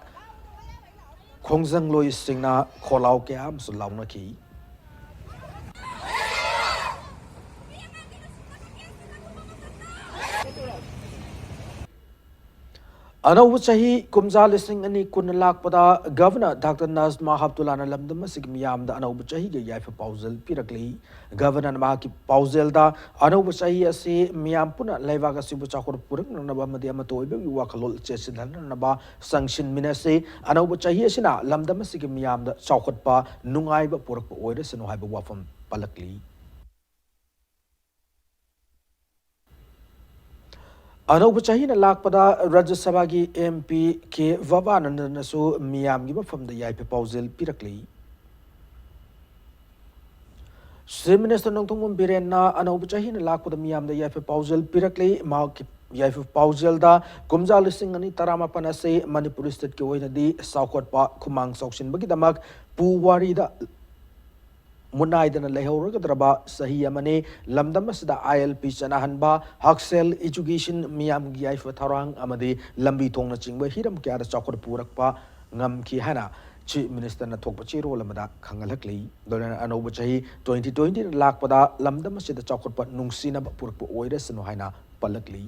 ꯈꯣꯡꯖꯪꯂꯣꯏꯁꯤꯡꯅ ꯈꯣꯜꯂꯥꯎ ꯀꯌꯥ ꯑꯃꯁꯨ ꯂꯥꯎꯅꯈꯤ꯫ ꯑꯅꯧꯕ ꯆꯍꯤ ꯀꯨꯝꯖꯥ ꯂꯤꯁꯤꯡ ꯑꯅꯤ ꯀꯨꯟ ꯂꯥꯛꯄꯗ Governor Doctor Najma Heptullahꯅ ꯂꯝꯗꯝ ꯑꯁꯤꯒꯤ ꯃꯤꯌꯥꯝꯗ ꯑꯅꯧꯕ ꯆꯍꯤꯒꯤ ꯌꯥꯏꯐ ꯄꯥꯎꯖꯦꯜ ꯄꯤꯔꯛꯂꯤ꯫ Governorꯅ ꯃꯍꯥꯛꯀꯤ ꯄꯥꯎꯖꯦꯜꯗ ꯑꯅꯧꯕ ꯆꯍꯤ ꯑꯁꯤ ꯃꯤꯌꯥꯝ ꯄꯨꯟꯅ ꯂꯩꯕꯥꯛ ꯑꯁꯤꯕꯨ ꯆꯥꯎꯈꯠ ꯄꯨꯔꯛꯅꯅꯕ ꯑꯃꯗꯤ ꯑꯃꯠꯇ ꯑꯣꯏꯕꯒꯤ ꯋꯥꯈꯜꯂꯣꯟ ꯆꯦꯠꯁꯤꯟꯍꯟꯅꯅꯕ ꯆꯪꯁꯤꯟꯃꯤꯟꯅꯁꯤ꯫ ꯑꯅꯧꯕ ꯆꯍꯤ ꯑꯁꯤꯅ ꯂꯝꯗꯝ ꯑꯁꯤꯒꯤ ꯃꯤꯌꯥꯝꯗ ꯆꯥꯎꯈꯠꯄ, ꯅꯨꯡꯉꯥꯏꯕ ꯄꯨꯔꯛꯄ ꯑꯣꯏꯔꯁꯅꯨ ꯍꯥꯏꯕ ꯋꯥꯐꯝ ꯄꯜꯂꯛꯂꯤ꯫ ꯑꯅꯧꯕ ꯆꯍꯤꯅ ꯂꯥꯛꯄꯗ ꯔꯥꯖ꯭ꯌ ꯁꯚꯥꯒꯤ MP ꯀꯦ ꯚꯕꯥꯅꯟꯗꯅꯁꯨ ꯃꯤꯌꯥꯝꯒꯤ ꯃꯐꯝꯗ ꯌꯥꯏꯐ ꯄꯥꯎꯖꯦꯜ ꯄꯤꯔꯛꯂꯤ꯫ Chief Minister ꯅꯣꯡꯊꯣꯝꯕꯝ ꯕꯤꯔꯦꯟꯅ ꯑꯅꯧꯕ ꯆꯍꯤꯅ ꯂꯥꯛꯄꯗ ꯃꯤꯌꯥꯝꯗ ꯌꯥꯏꯐ ꯄꯥꯎꯖꯦꯜ ꯄꯤꯔꯛꯂꯤ꯫ ꯃꯍꯥꯛꯀꯤ ꯌꯥꯏꯐ ꯄꯥꯎꯖꯦꯜꯗ ꯀꯨꯝꯖꯥ ꯂꯤꯁꯤꯡ ꯑꯅꯤ ꯇꯔꯥꯃꯥꯄꯟ ꯑꯁꯤ ꯃꯅꯤꯄꯨꯔ stateꯀꯤ ꯑꯣꯏꯅꯗꯤ ꯆꯥꯎꯈꯠꯄ, ꯈꯨꯃꯥꯡ ꯆꯥꯎꯁꯤꯟꯕꯒꯤꯗꯃꯛ ꯄꯨꯋꯥꯔꯤꯗ ꯃꯨꯠꯅꯥꯏꯗꯅ ꯂꯩꯍꯧꯔꯒꯗ꯭ꯔꯕ ꯆꯍꯤ ꯑꯃꯅꯤ꯫ ꯂꯝꯗꯝ ꯑꯁꯤꯗ ILP ꯆꯠꯅꯍꯟꯕ, ꯍꯛꯁꯦꯜ, education, ꯃꯤꯌꯥꯝꯒꯤ ꯌꯥꯏꯐ ꯊꯧꯔꯥꯡ ꯑꯃꯗꯤ ꯂꯝꯕꯤ ꯊꯣꯡꯅꯆꯤꯡꯕ ꯍꯤꯔꯝ ꯀꯌꯥꯗ ꯆꯥꯎꯈꯠ ꯄꯨꯔꯛꯄ ꯉꯝꯈꯤ ꯍꯥꯏꯅ Chief Ministerꯅ ꯊꯣꯛꯄ ꯆꯦꯔꯣꯜ ꯑꯃꯗ ꯈꯪꯍꯜꯂꯛꯂꯤ꯫ ꯂꯣꯏꯅꯅ ꯑꯅꯧꯕ ꯆꯍꯤ twenty twentyꯅ ꯂꯥꯛꯄꯗ ꯂꯝꯗꯝ ꯑꯁꯤꯗ ꯆꯥꯎꯈꯠꯄ ꯅꯨꯡꯁꯤꯅꯕ ꯄꯨꯔꯛꯄ ꯑꯣꯏꯔꯁꯅꯨ ꯍꯥꯏꯅ ꯄꯜꯂꯛꯂꯤ꯫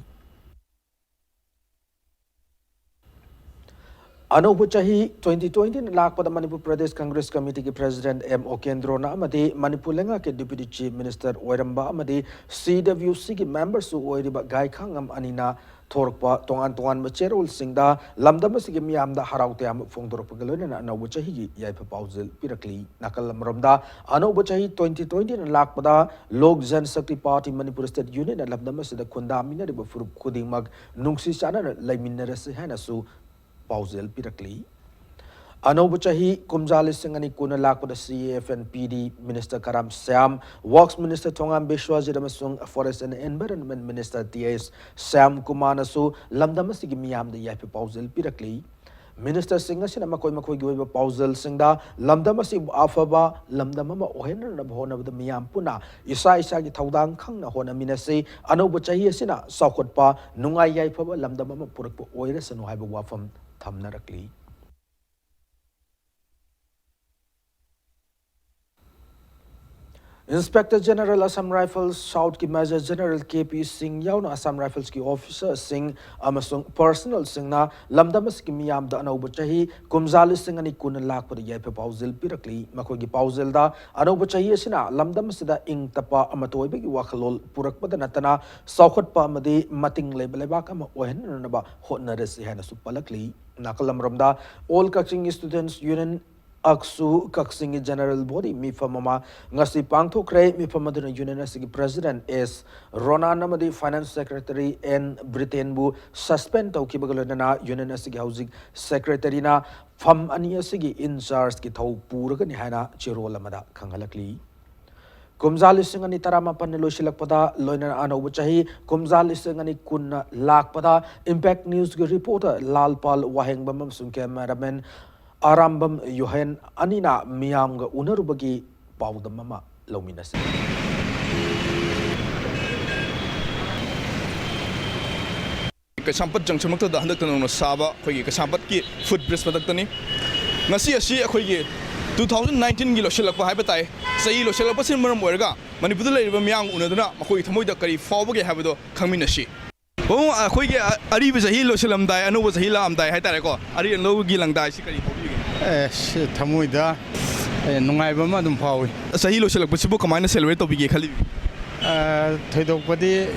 ꯑꯅꯧꯕ ꯆꯍꯤ twenty twentyꯅ ꯂꯥꯛꯄꯗ ꯃꯅꯤꯄꯨꯔ ꯄ꯭ꯔꯗꯦꯁ ꯀꯪꯒ꯭ꯔꯦꯁ ꯀꯃꯤꯇꯤꯒꯤ President ꯑꯦꯝ ꯑꯣꯀꯦꯟꯗ꯭ꯔꯣꯅ ꯑꯃꯗꯤ ꯃꯅꯤꯄꯨꯔ ꯂꯩꯉꯥꯛꯀꯤ Deputy Chief Minister ꯑꯣꯏꯔꯝꯕ ꯑꯃꯗꯤ CWCꯒꯤ memberꯁꯨ ꯑꯣꯏꯔꯤꯕ ꯒꯥꯏꯈꯥꯉꯝ ꯑꯅꯤꯅ ꯊꯣꯔꯛꯄ ꯇꯣꯉꯥꯟ ꯇꯣꯉꯥꯟꯕ ꯆꯦꯔꯣꯜꯁꯤꯡꯗ ꯂꯝꯗꯝ ꯑꯁꯤꯒꯤ ꯃꯤꯌꯥꯝꯗ ꯍꯔꯥꯎ ꯇꯌꯥꯝꯕ ꯐꯣꯡꯗꯣꯔꯛꯄꯒ ꯂꯣꯏꯅꯅ ꯑꯅꯧꯕ ꯆꯍꯤꯒꯤ ꯌꯥꯏꯐ ꯄꯥꯎꯖꯦꯜ ꯄꯤꯔꯛꯂꯤ꯫ ꯅꯥꯀꯜ ꯑꯃꯔꯣꯝꯗ, ꯑꯅꯧꯕ ꯆꯍꯤ twenty twentyꯅ ꯂꯥꯛꯄꯗ Lok Jan Shakti Party Manipur State Unitꯅ ꯂꯝꯗꯝ ꯑꯁꯤꯗ ꯈꯨꯟꯗꯥꯃꯤꯟꯅꯔꯤꯕ ꯐꯨꯔꯨꯞ ꯈꯨꯗꯤꯡꯃꯛ ꯅꯨꯡꯁꯤ ꯆꯥꯟꯅꯅ ꯂꯩꯃꯤꯟꯅꯔꯁꯤ ꯍꯥꯏꯅꯁꯨ ꯄꯥꯎꯖꯦꯜ ꯄꯤꯔꯛꯂꯤ꯫ ꯑꯅꯧꯕ ꯆꯍꯤ ꯀꯨꯝꯖꯥ ꯂꯤꯁꯤꯡ ꯑꯅꯤ ꯀꯨꯟꯅ ꯂꯥꯛꯄꯗ CAF and PD Minister Karam Shyam, Works Minister ꯊꯣꯉꯥꯝ ꯕꯤꯁ꯭ꯋꯖꯤꯠ ꯑꯃꯁꯨꯡ Forest and Environment Minister T H Shyam ꯀꯨꯃꯥꯔꯅꯁꯨ ꯂꯝꯗꯝ ꯑꯁꯤꯒꯤ ꯃꯤꯌꯥꯝꯗ ꯌꯥꯏꯐ ꯄꯥꯎꯖꯦꯜ ꯄꯤꯔꯛꯂꯤ꯫ ꯃꯤꯅꯤꯁꯇꯔꯁꯤꯡ ꯑꯁꯤꯅ ꯃꯈꯣꯏ ꯃꯈꯣꯏꯒꯤ ꯑꯣꯏꯕ ꯄꯥꯎꯖꯦꯜꯁꯤꯡꯗ ꯂꯝꯗꯝ ꯑꯁꯤꯕꯨ ꯑꯐꯕ ꯂꯝꯗꯝ ꯑꯃ ꯑꯣꯏꯍꯟꯅꯅꯕ ꯍꯣꯠꯅꯕꯗ ꯃꯤꯌꯥꯝ ꯄꯨꯟꯅ ꯏꯁꯥ ꯏꯁꯥꯒꯤ ꯊꯧꯗꯥꯡ ꯈꯪꯅ ꯍꯣꯠꯅꯃꯤꯟꯅꯁꯤ꯫ ꯑꯅꯧꯕ ꯆꯍꯤ ꯑꯁꯤꯅ ꯆꯥꯎꯈꯠꯄ, ꯅꯨꯡꯉꯥꯏ ꯌꯥꯏꯐꯕ ꯂꯝꯗꯝ ꯑꯃ ꯄꯨꯔꯛꯄ ꯑꯣꯏꯔꯁꯅꯨ ꯍꯥꯏꯕ ꯋꯥꯐꯝ ꯊꯝꯅꯔꯛꯂꯤ꯫ Inspector General Assam Rifles South ꯀꯤ Major General ꯀꯦ ꯄꯤ ꯁꯤꯡ ꯌꯥꯎꯅ Assam Rifles ꯀꯤ officer ꯁꯤꯡ ꯑꯃꯁꯨꯡ personnel ꯁꯤꯡꯅ ꯂꯝꯗꯝ ꯑꯁꯤꯒꯤ ꯃꯤꯌꯥꯝꯗ ꯑꯅꯧꯕ ꯆꯍꯤ ꯀꯨꯝꯖꯥ ꯂꯤꯁꯤꯡ ꯑꯅꯤ ꯀꯨꯟ ꯂꯥꯛꯄꯗ ꯌꯥꯏꯐ ꯄꯥꯎꯖꯦꯜ ꯄꯤꯔꯛꯂꯤ꯫ ꯃꯈꯣꯏꯒꯤ ꯄꯥꯎꯖꯦꯜꯗ ꯑꯅꯧꯕ ꯆꯍꯤ ꯑꯁꯤꯅ ꯂꯝꯗꯝ ꯑꯁꯤꯗ ꯏꯪ ꯇꯞꯄ ꯑꯃꯠꯇ ꯑꯣꯏꯕꯒꯤ ꯋꯥꯈꯜꯂꯣꯟ ꯄꯨꯔꯛꯄꯗ ꯅꯠꯇꯅ ꯆꯥꯎꯈꯠꯄ ꯑꯃꯗꯤ ꯃꯇꯤꯡ ꯂꯩꯕ ꯂꯩꯕꯥꯛ ꯑꯃ ꯑꯣꯏꯍꯟꯅꯅꯕ ꯍꯣꯠꯅꯔꯁꯤ ꯍꯥꯏꯅꯁꯨ ꯄꯜꯂꯛꯂꯤ꯫ ꯅꯥꯀꯜ ꯑꯃꯔꯣꯝꯗ All Kakching Students Union ꯑꯛꯁꯨ ꯀꯛꯆꯤꯡꯒꯤ General Body ꯃꯤꯐꯝ ꯑꯃ ꯉꯁꯤ ꯄꯥꯡꯊꯣꯛꯈ꯭ꯔꯦ꯫ ꯃꯤꯐꯝ ꯑꯗꯨꯅ Union ꯑꯁꯤꯒꯤ President ꯑꯦꯁ ꯔꯣꯅꯥꯟ ꯑꯃꯗꯤ Finance Secretary ꯑꯦꯟ ꯕ꯭ꯔꯤꯇꯦꯟꯕꯨ suspend ꯇꯧꯈꯤꯕꯒ ꯂꯣꯏꯅꯅ Union ꯑꯁꯤꯒꯤ ꯍꯧꯖꯤꯛ Secretary ꯅ ꯐꯝ ꯑꯅꯤ ꯑꯁꯤꯒꯤ in charge ꯀꯤ ꯊꯧ ꯄꯨꯔꯒꯅꯤ ꯍꯥꯏꯅ ꯆꯦꯔꯣꯜ ꯑꯃꯗ ꯈꯪꯍꯜꯂꯛꯂꯤ꯫ ꯀꯨꯝꯖꯥ ꯂꯤꯁꯤꯡ ꯑꯅꯤ ꯇꯔꯥꯃꯥꯄꯟꯅ ꯂꯣꯏꯁꯤꯜꯂꯛꯄꯗ ꯂꯣꯏꯅꯅ ꯑꯅꯧꯕ ꯆꯍꯤ ꯀꯨꯝꯖꯥ ꯂꯤꯁꯤꯡ ꯑꯅꯤ ꯀꯨꯟꯅ ꯂꯥꯛꯄꯗ Impact News ꯀꯤ reporter ꯂꯥꯜꯄꯥꯜ ꯋꯥꯍꯦꯡꯕꯝ ꯑꯃꯁꯨꯡ cameraman ꯑꯔꯥꯝꯕꯝ ꯌꯣꯍꯦꯟ ꯑꯅꯤꯅ ꯃꯤꯌꯥꯝꯒ ꯎꯅꯔꯨꯕꯒꯤ ꯄꯥꯎꯗꯝ ꯑꯃ ꯂꯧꯃꯤꯟꯅꯁꯤ꯫ ꯀꯩꯁꯥꯝꯄꯥꯠ junction ꯃꯛꯇꯗ ꯍꯟꯗꯛꯇ ꯅꯧꯅ ꯁꯥꯕ ꯑꯩꯈꯣꯏꯒꯤ ꯀꯩꯁꯥꯝꯄꯥꯠꯀꯤ foot bridge ꯃꯊꯛꯇꯅꯤ꯫ ꯉꯁꯤ ꯑꯁꯤ ꯑꯩꯈꯣꯏꯒꯤ two thousand nineteen ꯒꯤ ꯂꯣꯏꯁꯤꯜꯂꯛꯄ ꯍꯥꯏꯕ ꯇꯥꯏ꯫ ꯆꯍꯤ ꯂꯣꯏꯁꯤꯜꯂꯛꯄꯁꯤꯅ ꯃꯔꯝ ꯑꯣꯏꯔꯒ ꯃꯅꯤꯄꯨꯔꯗ ꯂꯩꯔꯤꯕ ꯃꯤꯌꯥꯝ ꯎꯅꯗꯨꯅ ꯃꯈꯣꯏꯒꯤ ꯊꯃꯣꯏꯗ ꯀꯔꯤ ꯐꯥꯎꯕꯒꯦ ꯍꯥꯏꯕꯗꯣ ꯈꯪꯃꯤꯟꯅꯁꯤ꯫ ꯄꯥꯕꯨꯡ, ꯑꯩꯈꯣꯏꯒꯤ ꯑ-, ꯑꯔꯤꯕ ꯆꯍꯤ ꯂꯣꯏꯁꯤꯜꯂꯝꯗꯥꯏ, ꯑꯅꯧꯕ ꯆꯍꯤ ꯂꯥꯛꯑꯝꯗꯥꯏ ꯍꯥꯏꯇꯥꯔꯦꯀꯣ, ꯑꯔꯤ ꯑꯅꯧꯒꯤ ꯂꯪꯗꯥꯏꯁꯤ ꯀꯔꯤ ꯐꯥꯎꯕꯤꯒꯦ? ꯑꯦ, ꯁꯤ ꯊꯃꯣꯏꯗ, ꯑꯦ, ꯅꯨꯡꯉꯥꯏꯕ ꯑꯃ ꯑꯗꯨꯝ ꯐꯥꯎꯏ꯫ ꯆꯍꯤ ꯂꯣꯏꯁꯤꯜꯂꯛꯄꯁꯤꯕꯨ ꯀꯃꯥꯏꯅ celebrate ꯇꯧꯕꯤꯒꯦ ꯈꯜꯂꯤꯕꯤꯒꯦ? ꯑ, ꯊꯣꯏꯗꯣꯛꯄꯗꯤ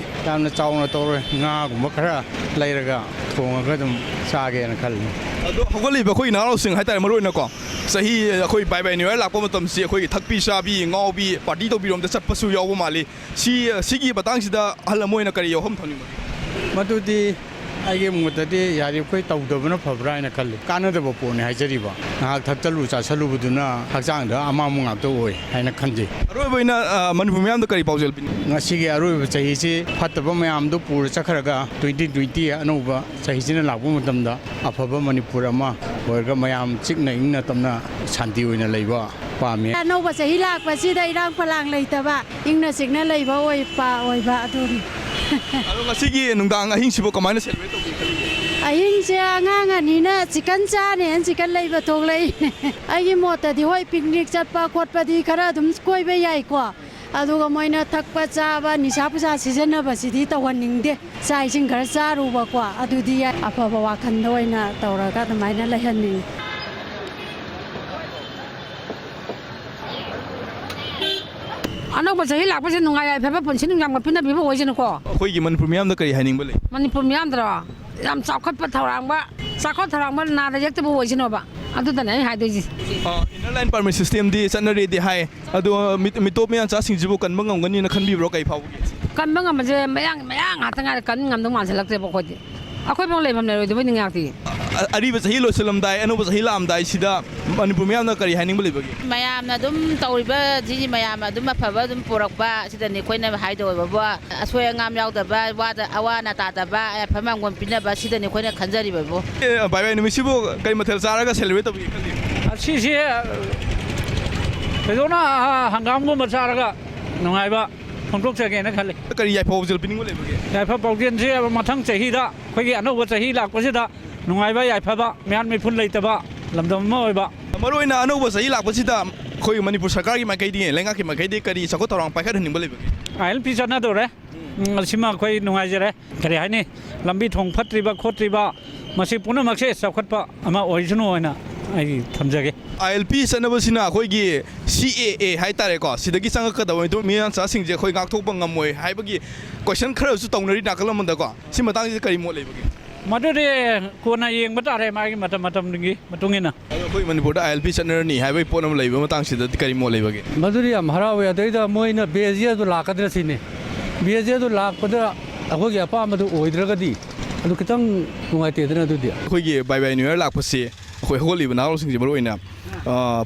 ꯌꯥꯝꯅ ꯆꯥꯎꯅ ꯇꯧꯔꯣꯏ, ꯉꯥꯒꯨꯝꯕ ꯈꯔ ꯂꯩꯔꯒ ꯊꯣꯡꯉꯒ ꯑꯗꯨꯝ ꯆꯥꯒꯦꯅ ꯈꯜꯂꯤ꯫ ꯑꯗꯣ ꯍꯧꯒꯠꯂꯤꯕ ꯑꯩꯈꯣꯏꯒꯤ ꯅꯍꯥꯔꯣꯜꯁꯤꯡ ꯍꯥꯏꯇꯥꯔꯦ, ꯃꯔꯨ ꯑꯣꯏꯅꯀꯣ, ꯆꯍꯤ, ꯑꯩꯈꯣꯏ ꯕꯥꯏ ꯕꯥꯏ ꯅ꯭ꯌꯨ ꯌꯔ ꯂꯥꯛꯄ ꯃꯇꯝꯁꯤ ꯑꯩꯈꯣꯏꯒꯤ ꯊꯛꯄꯤ ꯆꯥꯕꯤ, ꯉꯥꯎꯕꯤ, party ꯇꯧꯕꯤꯔꯣꯝꯗ ꯆꯠꯄꯁꯨ ꯌꯥꯎꯕ ꯃꯥꯜꯂꯤ꯫ ꯁꯤ, ꯁꯤꯒꯤ ꯃꯇꯥꯡꯁꯤꯗ ꯑꯍꯜ ꯑꯃ ꯑꯣꯏꯅ ꯀꯔꯤ ꯋꯥꯐꯝ ꯊꯝꯅꯤꯡꯕꯒꯦ? ꯃꯗꯨꯗꯤ ꯑꯩꯒꯤ ꯃꯣꯠꯇꯗꯤ ꯌꯥꯔꯤꯕꯈꯣꯏ ꯇꯧꯗꯕꯅ ꯐꯕ꯭ꯔꯥ ꯍꯥꯏꯅ ꯈꯜꯂꯤ꯫ ꯀꯥꯟꯅꯗꯕ ꯄꯣꯠꯅꯤ ꯍꯥꯏꯖꯔꯤꯕ꯫ ꯉꯥꯏꯍꯥꯛ ꯊꯛꯆꯜꯂꯨ ꯆꯥꯁꯜꯂꯨꯕꯗꯨꯅ ꯍꯛꯆꯥꯡꯗ ꯑꯃꯥꯡꯕ ꯉꯥꯛꯇ ꯑꯣꯏ ꯍꯥꯏꯅ ꯈꯟꯖꯩ꯫ ꯑꯔꯣꯏꯕ ꯑꯣꯏꯅ, ꯑ, ꯃꯅꯤꯄꯨꯔ ꯃꯤꯌꯥꯝꯗ ꯀꯔꯤ ꯄꯥꯎꯖꯦꯜ ꯄꯤꯅꯤꯡ? ꯉꯁꯤꯒꯤ ꯑꯔꯣꯏꯕ ꯆꯍꯤꯁꯤ ꯐꯠꯇꯕ ꯃꯌꯥꯝꯗꯨ ꯄꯨꯔ ꯆꯠꯈ꯭ꯔꯒ, twenty twenty ꯑꯅꯧꯕ ꯆꯍꯤꯁꯤꯅ ꯂꯥꯛꯄ ꯃꯇꯝꯗ ꯑꯐꯕ ꯃꯅꯤꯄꯨꯔ ꯑꯃ ꯑꯣꯏꯔꯒ ꯃꯌꯥꯝ ꯆꯤꯛꯅ ꯏꯪꯅ ꯇꯞꯅ ꯁꯥꯟꯇꯤ ꯑꯣꯏꯅ ꯂꯩꯕ ꯄꯥꯝꯃꯤ꯫ ꯑꯅꯧꯕ ꯆꯍꯤ ꯂꯥꯛꯄꯁꯤꯗ ꯏꯔꯥꯡ ꯐꯂꯥꯡ ꯂꯩꯇꯕ, ꯏꯪꯅ ꯆꯤꯛꯅ ꯂꯩꯕ ꯑꯣꯏ-, ꯄꯥ-, ꯑꯣꯏꯕ ꯑꯗꯨꯅꯤ꯫ ꯑꯗꯣ ꯉꯁꯤꯒꯤ ꯅꯨꯡꯗꯥꯡ ꯑꯍꯤꯡꯁꯤꯕꯨ ꯀꯃꯥꯏꯅ celebrate ꯇꯧꯒꯦ ꯈꯜꯂꯤꯒꯦ? ꯑꯍꯤꯡꯁꯦ ꯑꯉꯥꯡ ꯑꯅꯤꯅ chicken ꯆꯥꯅꯦꯅ chicken ꯂꯩꯕ ꯊꯣꯛꯂꯛꯏꯅꯦ꯫ ꯑꯩꯒꯤ ꯃꯣꯠꯇꯗꯤ ꯍꯣꯏ, picnic ꯆꯠꯄ ꯈꯣꯠꯄꯗꯤ ꯈꯔ ꯑꯗꯨꯝ ꯀꯣꯏꯕ ꯌꯥꯏꯀꯣ꯫ ꯑꯗꯨꯒ ꯃꯣꯏꯅ ꯊꯛꯄ ꯆꯥꯕ, ꯅꯤꯁꯥ ꯄꯨꯁꯥ ꯁꯤꯖꯤꯟꯅꯕꯁꯤꯗꯤ ꯇꯧꯍꯟꯅꯤꯡꯗꯦ꯫ ꯆꯥꯛ ꯏꯁꯤꯡ ꯈꯔ ꯆꯥꯔꯨꯕꯀꯣ, ꯑꯗꯨꯗꯤ ꯌꯥꯏ꯫ ꯑꯐꯕ ꯋꯥꯈꯜꯗ ꯑꯣꯏꯅ ꯇꯧꯔꯒ ꯑꯗꯨꯃꯥꯏꯅ ꯂꯩꯍꯟꯅꯤꯡꯉꯤ꯫ ꯑꯅꯧꯕ ꯆꯍꯤ ꯂꯥꯛꯄꯁꯦ ꯅꯨꯡꯉꯥꯏ ꯌꯥꯏꯐꯕ ꯄꯨꯟꯁꯤ ꯅꯨꯡꯁꯥꯡꯕ ꯄꯤꯅꯕꯤꯕ ꯑꯣꯏꯁꯅꯨꯀꯣ꯫ ꯑꯩꯈꯣꯏꯒꯤ ꯃꯅꯤꯄꯨꯔ ꯃꯤꯌꯥꯝꯗ ꯀꯔꯤ ꯍꯥꯏꯅꯤꯡꯕ ꯂꯩ? ꯃꯅꯤꯄꯨꯔ ꯃꯤꯌꯥꯝꯗꯔꯣ? ꯌꯥꯝ ꯆꯥꯎꯈꯠꯄ ꯊꯧꯔꯥꯡꯕ, ꯆꯥꯎꯈꯠ ꯊꯧꯔꯥꯡꯕ ꯅꯥꯗ ꯌꯦꯛꯇꯕ ꯑꯣꯏꯁꯅꯣꯕ꯫ ꯑꯗꯨꯗꯅꯦ ꯑꯩ ꯍꯥꯏꯗꯣꯏꯁꯦ꯫ ꯑ, inner line permit system ꯗꯤ ꯆꯠꯅꯔꯤꯗꯤ ꯍꯥꯏ꯫ ꯑꯗꯣ ꯃꯤꯠ-, ꯃꯤꯇꯣꯞ ꯃꯤꯌꯥꯟꯆꯥꯁꯤꯡꯁꯤꯕꯨ ꯀꯟꯕ ꯉꯝꯒꯅꯤꯅ ꯈꯟꯕꯤꯕ꯭ꯔꯣ? ꯀꯩ ꯐꯥꯎꯕꯒꯦ? ꯀꯟꯕ ꯉꯝꯕꯁꯦ ꯃꯌꯥꯡ, ꯃꯌꯥꯡ ꯉꯥꯛꯇ ꯉꯥꯏꯔꯦ, ꯀꯟ ꯉꯝꯗꯧ ꯃꯥꯟꯁꯤꯜꯂꯛꯇ꯭ꯔꯦꯕ ꯑꯩꯈꯣꯏꯗꯤ꯫ ꯑꯩꯈꯣꯏꯐꯥꯎ ꯂꯩꯐꯝ ꯂꯩꯔꯣꯏꯗꯕ ꯉꯥꯛꯇꯤ꯫ ꯑ-, ꯑꯔꯤꯕ ꯆꯍꯤ ꯂꯣꯏꯁꯤꯜꯂꯝꯗꯥꯏ, ꯑꯅꯧꯕ ꯆꯍꯤ ꯂꯥꯛꯑꯝꯗꯥꯏꯁꯤꯗ ꯃꯅꯤꯄꯨꯔ ꯃꯤꯌꯥꯝꯅ ꯀꯔꯤ ꯍꯥꯏꯅꯤꯡꯕ ꯂꯩꯕꯒꯦ? ꯃꯌꯥꯝꯅ ꯑꯗꯨꯝ ꯇꯧꯔꯤꯕ ꯁꯤꯒꯤ ꯃꯌꯥꯝ ꯑꯗꯨꯝ ꯑꯐꯕ ꯑꯗꯨꯝ ꯄꯨꯔꯛꯄ, ꯁꯤꯗꯅꯤ ꯑꯩꯈꯣꯏꯅ ꯍꯥꯏꯗꯧꯕꯕꯨ꯫ ꯑꯁꯣꯏ ꯑꯉꯥꯝ ꯌꯥꯎꯗꯕ, ꯋꯥꯗ, ꯑꯋꯥ ꯑꯅꯥ ꯇꯥꯗꯕ, ꯑꯐꯕ ꯃꯥꯡꯒꯣꯟ ꯄꯤꯅꯕ, ꯁꯤꯗꯅꯤ ꯑꯩꯈꯣꯏꯅ ꯈꯟꯖꯔꯤꯕꯕꯨ꯫ ꯑꯦ, ꯚꯥꯏ ꯚꯥꯏ, ꯅꯨꯃꯤꯠꯁꯤꯕꯨ ꯀꯔꯤ ꯃꯊꯦꯜ ꯆꯥꯔꯒ celebrate ꯇꯧꯕꯤꯒꯦ ꯈꯜꯂꯤ? ꯉꯁꯤꯁꯦ ꯊꯣꯏꯗꯣꯛꯅ, ꯑ, ꯍꯪꯒꯥꯝꯒꯨꯝꯕ ꯆꯥꯔꯒ ꯅꯨꯡꯉꯥꯏꯕ ꯐꯣꯡꯗꯣꯛꯆꯒꯦꯅ ꯈꯜꯂꯤ꯫ ꯀꯔꯤ ꯌꯥꯏꯐ ꯄꯥꯎꯖꯦꯜ ꯄꯤꯅꯤꯡꯕ ꯂꯩꯕꯒꯦ? ꯌꯥꯏꯐ ꯄꯥꯎꯖꯦꯜꯁꯦ ꯃꯊꯪ ꯆꯍꯤꯗ ꯑꯩꯈꯣꯏꯒꯤ ꯑꯅꯧꯕ ꯆꯍꯤ ꯂꯥꯛꯄꯁꯤꯗ ꯅꯨꯡꯉꯥꯏꯕ ꯌꯥꯏꯐꯕ, ꯃꯤꯌꯥꯟ ꯃꯤꯐꯨꯟ ꯂꯩꯇꯕ ꯂꯝꯗꯝ ꯑꯃ ꯑꯣꯏꯕ꯫ ꯃꯔꯨꯑꯣꯏꯅ ꯑꯅꯧꯕ ꯆꯍꯤ ꯂꯥꯛꯄꯁꯤꯗ ꯑꯩꯈꯣꯏ ꯃꯅꯤꯄꯨꯔ ꯁꯔꯀꯥꯔꯒꯤ ꯃꯥꯏꯀꯩꯗꯒꯤ, ꯂꯩꯉꯥꯛꯀꯤ ꯃꯥꯏꯀꯩꯗꯒꯤ ꯀꯔꯤ ꯆꯥꯎꯈꯠ ꯊꯧꯔꯥꯡ ꯄꯥꯏꯈꯠꯍꯟꯅꯤꯡꯕ ꯂꯩꯕꯒꯦ? ꯑꯥꯏ ꯑꯦꯜ ꯄꯤ ꯆꯠꯅꯗꯧꯔꯦ꯫ ꯎꯝ, ꯁꯤꯃ ꯑꯩꯈꯣꯏ ꯅꯨꯡꯉꯥꯏꯖꯔꯦ꯫ ꯀꯔꯤ ꯍꯥꯏꯅꯤ, ꯂꯝꯕꯤ ꯊꯣꯡ ꯐꯠꯇ꯭ꯔꯤꯕ ꯈꯣꯠꯇ꯭ꯔꯤꯕ, ꯃꯁꯤ ꯄꯨꯝꯅꯃꯛꯁꯦ ꯆꯥꯎꯈꯠꯄ ꯑꯃ ꯑꯣꯏꯁꯅꯨ ꯍꯥꯏꯅ ꯑꯩ ꯊꯝꯖꯒꯦ꯫ ꯑꯥꯏ ꯑꯦꯜ ꯄꯤ ꯆꯠꯅꯕꯁꯤꯅ ꯑꯩꯈꯣꯏꯒꯤ ꯁꯤ ꯑꯦ ꯑꯦ ꯍꯥꯏꯇꯥꯔꯦꯀꯣ, ꯁꯤꯗꯒꯤ ꯆꯪꯉꯛꯀꯗꯕ ꯃꯤꯇꯣꯞ ꯃꯤꯌꯥꯟꯆꯥꯁꯤꯡꯁꯦ ꯑꯩꯈꯣꯏ ꯉꯥꯛꯊꯣꯛꯄ ꯉꯝꯃꯣꯏ ꯍꯥꯏꯕꯒꯤ question ꯈꯔꯁꯨ ꯇꯧꯅꯔꯤ ꯅꯥꯀꯜ ꯑꯃꯗꯀꯣ꯫ ꯁꯤ ꯃꯇꯥꯡꯁꯤꯗ ꯀꯔꯤ ꯃꯣꯠ ꯂꯩꯕꯒꯦ? ꯃꯗꯨꯗꯤ ꯀꯣꯟꯅ ꯌꯦꯡꯕ ꯇꯥꯔꯦ, ꯃꯥꯒꯤ ꯃꯇꯝ ꯃꯇꯝꯗꯨꯒꯤ ꯃꯇꯨꯡ ꯏꯟꯅ꯫ ꯑꯗꯣ ꯑꯩꯈꯣꯏ ꯃꯅꯤꯄꯨꯔꯗ ꯑꯥꯏ ꯑꯦꯜ ꯄꯤ ꯆꯠꯅꯔꯅꯤ ꯍꯥꯏꯕꯒꯤ ꯄꯣꯠ ꯑꯃ ꯂꯩꯕ ꯃꯇꯥꯡꯁꯤꯗꯗꯤ ꯀꯔꯤ ꯃꯣꯠ ꯂꯩꯕꯒꯦ? ꯃꯗꯨꯗꯤ ꯌꯥꯝ ꯍꯔꯥꯎꯋꯦ꯫ ꯑꯗꯩꯗ ꯃꯣꯏꯅ ꯕꯤ ꯑꯦꯁ ꯑꯦ ꯑꯗꯨ ꯂꯥꯛꯀꯗ꯭ꯔꯥ ꯁꯤꯅꯤ꯫ ꯕꯤ ꯑꯦꯁ ꯑꯦ ꯑꯗꯨ ꯂꯥꯛꯄꯗ ꯑꯩꯈꯣꯏꯒꯤ ꯑꯄꯥꯝꯕꯗꯨ ꯑꯣꯏꯗ꯭ꯔꯒꯗꯤ ꯑꯗꯨ ꯈꯤꯇꯪ ꯅꯨꯡꯉꯥꯏꯇꯦꯗꯅ ꯑꯗꯨꯗꯤ꯫ ꯑꯩꯈꯣꯏꯒꯤ ꯕꯥꯏ ꯕꯥꯏ ꯅ꯭ꯌꯨ ꯌꯔ ꯂꯥꯛꯄꯁꯤ ꯑꯩꯈꯣꯏ ꯍꯧꯒꯠꯂꯤꯕ ꯅꯍꯥꯔꯣꯜꯁꯤꯡꯁꯦ ꯃꯔꯨꯑꯣꯏꯅ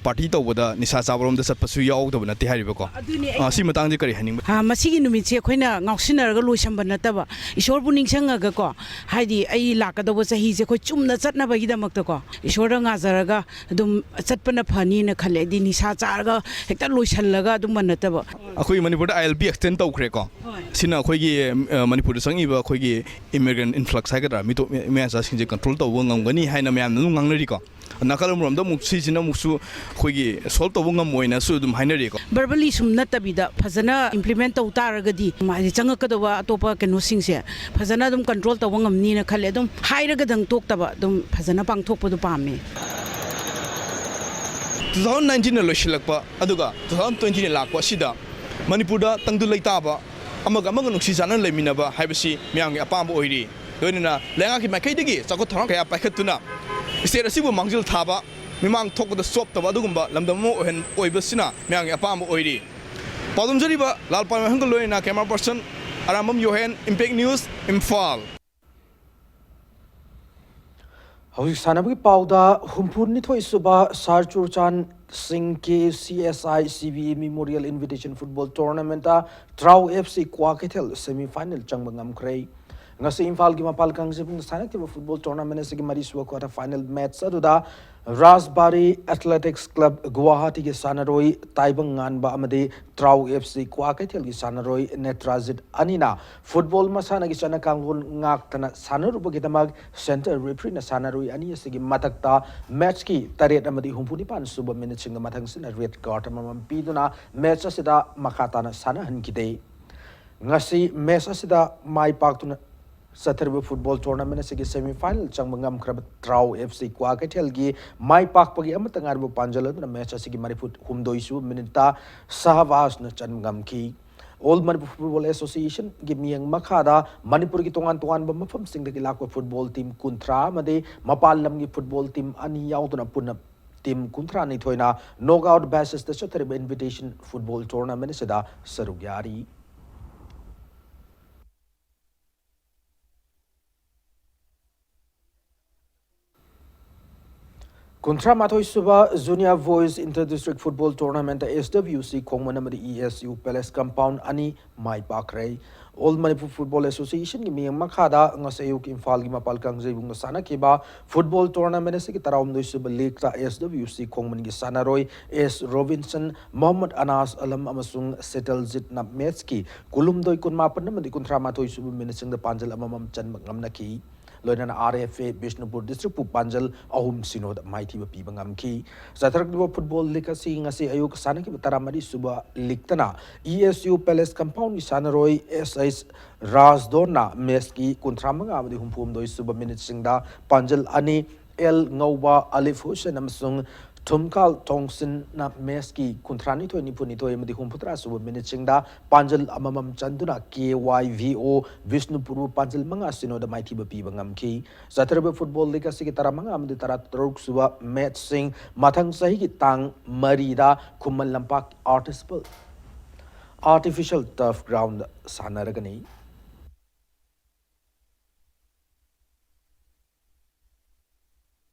ꯄꯥꯔꯇꯤ ꯇꯧꯕꯗ ꯅꯤꯁꯥ ꯆꯥꯕꯔꯣꯝꯗ ꯆꯠꯄꯁꯨ ꯌꯥꯎꯗꯕ ꯅꯠꯇꯦ ꯍꯥꯏꯔꯤꯕꯀꯣ꯫ ꯑꯗꯨꯅꯦ ꯑꯩ ꯑ, ꯁꯤ ꯃꯇꯥꯡꯗ ꯀꯔꯤ ꯍꯥꯏꯅꯤꯡꯕ? ꯑ, ꯃꯁꯤꯒꯤ ꯅꯨꯃꯤꯠꯁꯦ ꯑꯩꯈꯣꯏꯅ ꯉꯥꯎꯁꯤꯟꯅꯔꯒ ꯂꯣꯏꯁꯟꯕ ꯅꯠꯇꯕ, ꯏꯁꯣꯔꯕꯨ ꯅꯤꯡꯁꯤꯡꯉꯒꯀꯣ, ꯍꯥꯏꯗꯤ ꯑꯩ ꯂꯥꯛꯀꯗꯧꯕ ꯆꯍꯤꯁꯦ ꯑꯩꯈꯣꯏ ꯆꯨꯝꯅ ꯆꯠꯅꯕꯒꯤꯗꯃꯛꯇꯀꯣ, ꯏꯁꯣꯔꯗ ꯉꯥꯖꯔꯒ ꯑꯗꯨꯝ ꯆꯠꯄꯅ ꯐꯅꯤꯅ ꯈꯜꯂꯦ꯫ ꯍꯥꯏꯗꯤ ꯅꯤꯁꯥ ꯆꯥꯔꯒ ꯍꯦꯛꯇ ꯂꯣꯏꯁꯜꯂꯒ ꯑꯗꯨꯝꯕ ꯅꯠꯇꯕ꯫ ꯑꯩꯈꯣꯏ ꯃꯅꯤꯄꯨꯔꯗ ꯑꯥꯏ ꯑꯦꯜ ꯄꯤ ꯑꯦꯛꯁꯇꯦꯟ ꯇꯧꯈ꯭ꯔꯦꯀꯣ꯫ ꯁꯤꯅ ꯑꯩꯈꯣꯏꯒꯤ ꯑ, ꯃꯅꯤꯄꯨꯔꯗ ꯆꯪꯉꯤꯕ ꯑꯩꯈꯣꯏꯒꯤ ꯏꯃꯤꯒ꯭ꯔꯦꯟ ꯏꯟꯐ꯭ꯂꯛꯁ ꯍꯥꯏꯒꯗ꯭ꯔꯥ, ꯃꯤꯇꯣꯞ ꯃꯌꯥꯝꯁꯤꯡꯁꯦ ꯀꯟꯇ꯭ꯔꯣꯜ ꯇꯧꯕ ꯉꯝꯒꯅꯤ ꯍꯥꯏꯅ ꯃꯌꯥꯝꯅ ꯑꯗꯨꯝ ꯉꯥꯡꯅꯔꯤꯀꯣ꯫ ꯅꯥꯀꯜ ꯑꯃꯔꯣꯝꯗ ꯑꯃꯨꯛ ꯁꯤꯁꯤꯅ ꯑꯃꯨꯛꯁꯨ ꯑꯩꯈꯣꯏꯒꯤ ꯁꯣꯜꯕ ꯇꯧꯕ ꯉꯝꯃꯣꯏꯅꯁꯨ ꯑꯗꯨꯝ ꯍꯥꯏꯅꯔꯤꯀꯣ꯫ ꯕꯔꯕꯂꯤ ꯁꯨꯝ ꯅꯠꯇꯕꯤꯗ ꯐꯖꯅ ꯏꯝꯄ꯭ꯂꯤꯃꯦꯟ ꯇꯧ ꯇꯥꯔꯒꯗꯤ, ꯍꯥꯏꯗꯤ ꯆꯪꯉꯛꯀꯗꯧꯕ ꯑꯇꯣꯞꯄ ꯀꯩꯅꯣꯁꯤꯡꯁꯦ ꯐꯖꯅ ꯑꯗꯨꯝ ꯀꯟꯇ꯭ꯔꯣꯜ ꯇꯧꯕ ꯉꯝꯅꯤꯅ ꯈꯜꯂꯦ꯫ ꯑꯗꯨꯝ ꯍꯥꯏꯔꯒꯗꯪ ꯇꯣꯛꯇꯕ, ꯑꯗꯨꯝ ꯐꯖꯅ ꯄꯥꯡꯊꯣꯛꯄꯗꯣ ꯄꯥꯝꯃꯦ꯫ ꯇꯨ ꯊꯥꯎꯖꯟ ꯅꯥꯏꯟꯇꯤꯟꯅ ꯂꯣꯏꯁꯤꯜꯂꯛꯄ ꯑꯗꯨꯒ ꯇꯨ ꯊꯥꯎꯖꯟ ꯇ꯭ꯋꯦꯟꯇꯤꯅ ꯂꯥꯛꯄ ꯑꯁꯤꯗ ꯃꯅꯤꯄꯨꯔꯗ ꯇꯪꯗꯨ ꯂꯩꯇꯥꯕ ꯑꯃꯒ ꯑꯃꯒ ꯅꯨꯡꯁꯤ ꯆꯥꯟꯅꯅ ꯂꯩꯃꯤꯟꯅꯕ ꯍꯥꯏꯕꯁꯤ ꯃꯤꯌꯥꯝꯒꯤ ꯑꯄꯥꯝꯕ ꯑꯣꯏꯔꯤ꯫ ꯂꯣꯏꯅꯅ ꯂꯩꯉꯥꯛꯀꯤ ꯃꯥꯏꯀꯩꯗꯒꯤ ꯆꯥꯎꯈꯠ ꯊꯧꯔꯥꯡ ꯀꯌꯥ ꯄꯥꯏꯈꯠꯇꯨꯅ ꯁ꯭ꯇꯦꯠ ꯑꯁꯤꯕꯨ ꯃꯥꯡꯖꯤꯜ ꯊꯥꯕ, ꯃꯤꯃꯥꯡ ꯊꯣꯛꯄꯗ ꯆꯣꯞꯇꯕ ꯑꯗꯨꯒꯨꯝꯕ ꯂꯝꯗꯝ ꯑꯃ ꯑꯣꯏꯍꯟ-, ꯑꯣꯏꯕꯁꯤꯅ ꯃꯤꯌꯥꯝꯒꯤ ꯑꯄꯥꯝꯕ ꯑꯣꯏꯔꯤ꯫ ꯄꯥꯎꯗꯝꯖꯔꯤꯕ ꯂꯥꯜ ꯄꯥꯏꯃꯩꯍꯟꯒ ꯂꯣꯏꯅꯅ camera person Arambam ꯌꯣꯍꯦꯟ, Impact News, Imphal. ꯍꯧꯖꯤꯛ ꯁꯥꯟꯅꯕꯒꯤ ꯄꯥꯎꯗ, ꯍꯨꯝꯐꯨꯅꯤꯊꯣꯏ ꯁꯨꯕ ꯁꯥꯔ ꯆꯨꯔꯆꯥꯟ ꯁꯤꯡ K C S I C B E memorial invitation football ꯇꯣꯔꯅꯥꯃꯦꯟꯠꯇ TRAU F C Kwakeithel semi final ꯆꯪꯕ ꯉꯝꯈ꯭ꯔꯦ꯫ ꯉꯁꯤ ꯏꯝꯐꯥꯜꯒꯤ ꯃꯄꯥꯜ ꯀꯥꯡꯖꯩꯕꯨꯡꯗ ꯁꯥꯟꯅꯈꯤꯕ ꯐꯨꯠꯕꯣꯜ ꯇꯣꯔꯅꯥꯃꯦꯟꯠ ꯑꯁꯤꯒꯤ ꯃꯔꯤꯁꯨꯕ ꯀ꯭ꯋꯥꯇꯔ ꯐꯥꯏꯅꯦꯜ ꯃꯦꯠꯆ ꯑꯗꯨꯗ ꯔꯥꯖꯕꯥꯔꯤ ꯑꯦꯊꯂꯦꯇꯤꯛꯁ ꯀ꯭ꯂꯕ ꯒꯨꯋꯥꯍꯥꯇꯤꯒꯤ ꯁꯥꯟꯅꯔꯣꯏ ꯇꯥꯏꯕꯪ ꯉꯥꯟꯕ ꯑꯃꯗꯤ ꯇ꯭ꯔꯥꯎ ꯑꯦꯐ ꯁꯤ ꯀ꯭ꯋꯥꯀꯩꯊꯦꯜꯒꯤ ꯁꯥꯟꯅꯔꯣꯏ ꯅꯦꯇ꯭ꯔꯥꯖꯤꯠ ꯑꯅꯤꯅ ꯐꯨꯠꯕꯣꯜ ꯃꯁꯥꯟꯅꯒꯤ ꯆꯠꯅ ꯀꯥꯡꯂꯣꯟ ꯉꯥꯛꯇꯅ ꯁꯥꯟꯅꯔꯨꯕꯒꯤꯗꯃꯛ ꯁꯦꯟꯇꯔ ꯔꯦꯐ꯭ꯔꯤꯅ ꯁꯥꯟꯅꯔꯣꯏ ꯑꯅꯤ ꯑꯁꯤꯒꯤ ꯃꯊꯛꯇ ꯃꯦꯠꯆꯀꯤ ꯇꯔꯦꯠ ꯑꯃꯗꯤ ꯍꯨꯝꯐꯨ ꯅꯤꯄꯥꯟ ꯁꯨꯕ ꯃꯤꯅꯤꯠꯁꯤꯡꯒꯤ ꯃꯊꯪꯁꯤꯗ ꯔꯦꯗ ꯀꯥꯔꯗ ꯑꯃꯃꯝ ꯄꯤꯗꯨꯅ ꯃꯦꯠꯆ ꯑꯁꯤꯗ ꯃꯈꯥ ꯇꯥꯅ ꯁꯥꯟꯅꯍꯟꯈꯤꯗꯦ꯫ ꯉꯁꯤ ꯃꯦꯠꯆ ꯑꯁꯤꯗ ꯃꯥꯏ ꯄꯥꯛꯇꯨꯅ ꯆꯠꯊꯔꯤꯕ ꯐꯨꯠꯕꯣꯜ ꯇꯣꯔꯅꯥꯃꯦꯟꯠ ꯑꯁꯤꯒꯤ ꯁꯦꯃꯤ ꯐꯥꯏꯅꯦꯜ ꯆꯪꯕ ꯉꯝꯈ꯭ꯔꯕ ꯇ꯭ꯔꯥꯎ ꯑꯦꯐ ꯁꯤ ꯀ꯭ꯋꯥꯀꯩꯊꯦꯜꯒꯤ ꯃꯥꯏ ꯄꯥꯛꯄꯒꯤ ꯑꯃꯠꯇ ꯉꯥꯏꯔꯕ ꯄꯥꯟꯖꯜ ꯑꯗꯨꯅ ꯃꯦꯠꯆ ꯑꯁꯤꯒꯤ ꯃꯔꯤꯐꯨ ꯍꯨꯝꯗꯣꯏ ꯁꯨꯕ ꯃꯤꯅꯤꯠꯇ ꯁꯍꯕꯥꯖꯅ ꯆꯟꯕ ꯉꯝꯈꯤ꯫ ꯑꯣꯜ ꯃꯅꯤꯄꯨꯔ ꯐꯨꯠꯕꯣꯜ ꯑꯦꯁꯣꯁꯤꯌꯦꯁꯟꯒꯤ ꯃꯤꯠꯌꯦꯡ ꯃꯈꯥꯗ ꯃꯅꯤꯄꯨꯔꯒꯤ ꯇꯣꯉꯥꯟ ꯇꯣꯉꯥꯟꯕ ꯃꯐꯝꯁꯤꯡꯗꯒꯤ ꯂꯥꯛꯄ ꯐꯨꯠꯕꯣꯜ ꯇꯤꯝ ꯀꯨꯟꯊ꯭ꯔꯥ ꯑꯃꯗꯤ ꯃꯄꯥꯟ ꯂꯝꯒꯤ ꯐꯨꯠꯕꯣꯜ ꯇꯤꯝ ꯑꯅꯤ ꯌꯥꯎꯗꯨꯅ ꯄꯨꯟꯅ ꯇꯤꯝ ꯀꯨꯟꯊ꯭ꯔꯥ ꯅꯤꯊꯣꯏꯅ ꯅꯣꯛ ꯑꯥꯎꯠ ꯕꯦꯁꯤꯁꯇ ꯆꯠꯊꯔꯤꯕ ꯏꯟꯚꯤꯇꯦꯁꯟ ꯐꯨꯠꯕꯣꯜ ꯇꯣꯔꯅꯥꯃꯦꯟꯠ ꯑꯁꯤꯗ ꯁꯔꯨꯛ ꯌꯥꯔꯤ꯫ ꯀꯨꯟꯊ꯭ꯔꯥ ꯃꯥꯊꯣꯏ ꯁꯨꯕ Junior Boys Inter District Football Tournament SWC ꯈꯣꯡꯃꯟ ꯑꯃꯗꯤ ESU Palace Compound ꯑꯅꯤ ꯃꯥꯏ ꯄꯥꯛꯈ꯭ꯔꯦ꯫ All Manipur Football Association ꯒꯤ ꯃꯤꯠꯌꯦꯡ ꯃꯈꯥꯗ ꯉꯁꯤ ꯑꯌꯨꯛ ꯏꯝꯐꯥꯜꯒꯤ ꯃꯄꯥꯜ ꯀꯥꯡꯖꯩꯕꯨꯡꯗ ꯁꯥꯟꯅꯈꯤꯕ football tournament ꯑꯁꯤꯒꯤ ꯇꯔꯥꯍꯨꯝꯗꯣꯏ ꯁꯨꯕ league ꯇ SWC ꯈꯣꯡꯃꯟꯒꯤ ꯁꯥꯟꯅꯔꯣꯏ S Robinson, Mohammad Anas Alam ꯑꯃꯁꯨꯡ Setaljeet ꯅ match ꯀꯤ ꯀꯨꯟꯍꯨꯝꯗꯣꯏ, ꯀꯨꯟꯃꯥꯄꯟ ꯑꯃꯗꯤ ꯀꯨꯟꯊ꯭ꯔꯥ ꯃꯥꯊꯣꯏ ꯁꯨꯕ minute ꯁꯤꯡꯗ ꯄꯥꯟꯖꯜ ꯑꯃꯃꯝ ꯆꯟꯕ ꯉꯝꯅꯈꯤ꯫ ꯂꯣꯏꯅꯅ RFA ꯕꯤꯁꯅꯨꯄꯨꯔ district ꯄꯨ ꯄꯥꯟꯖꯜ ꯑꯍꯨꯝ ꯁꯤꯅꯣꯗ ꯃꯥꯏꯊꯤꯕ ꯄꯤꯕ ꯉꯝꯈꯤ꯫ ꯆꯠꯊꯔꯛꯂꯤꯕ football league ꯑꯁꯤ ꯉꯁꯤ ꯑꯌꯨꯛ ꯁꯥꯟꯅꯈꯤꯕ ꯇꯔꯥꯃꯔꯤ ꯁꯨꯕ league ꯇꯅ ESU Palace Compound ꯒꯤ ꯁꯥꯟꯅꯔꯣꯏ S H ꯔꯥꯖꯗꯣꯟꯅ match ꯀꯤ ꯀꯨꯟꯊ꯭ꯔꯥ ꯃꯉꯥ ꯑꯃꯗꯤ ꯍꯨꯝꯐꯨ ꯍꯨꯝꯗꯣꯏ ꯁꯨꯕ minute ꯁꯤꯡꯗ ꯄꯥꯟꯖꯜ ꯑꯅꯤ, ꯑꯦꯜ ꯉꯧꯕ, ꯑꯂꯤꯐ ꯍꯨꯁꯦꯟ ꯑꯃꯁꯨꯡ ꯊꯨꯝꯀꯥꯜ ꯊꯣꯡꯁꯤꯟꯅ match ꯀꯤ ꯀꯨꯟꯊ꯭ꯔꯥ ꯅꯤꯊꯣꯏ, ꯅꯤꯐꯨ ꯅꯤꯊꯣꯏ ꯑꯃꯗꯤ ꯍꯨꯝꯐꯨ ꯇꯔꯥ ꯁꯨꯕ minute ꯁꯤꯡꯗ ꯄꯥꯟꯖꯜ ꯑꯃꯃꯝ ꯆꯟꯗꯨꯅ KYVO ꯕꯤꯁꯅꯨꯄꯨꯔꯕꯨ ꯄꯥꯟꯖꯜ ꯃꯉꯥ ꯁꯤꯅꯣꯗ ꯃꯥꯏꯊꯤꯕ ꯄꯤꯕ ꯉꯝꯈꯤ꯫ ꯆꯠꯊꯔꯤꯕ football league ꯑꯁꯤꯒꯤ ꯇꯔꯥꯃꯉꯥ ꯑꯃꯗꯤ ꯇꯔꯥꯇꯔꯨꯛ ꯁꯨꯕ match ꯁꯤꯡ ꯃꯊꯪ ꯆꯍꯤꯒꯤ ꯇꯥꯡ ꯃꯔꯤꯗ Khuman Lampak artificial, artificial turf ground the ꯁꯥꯟꯅꯔꯒꯅꯤ꯫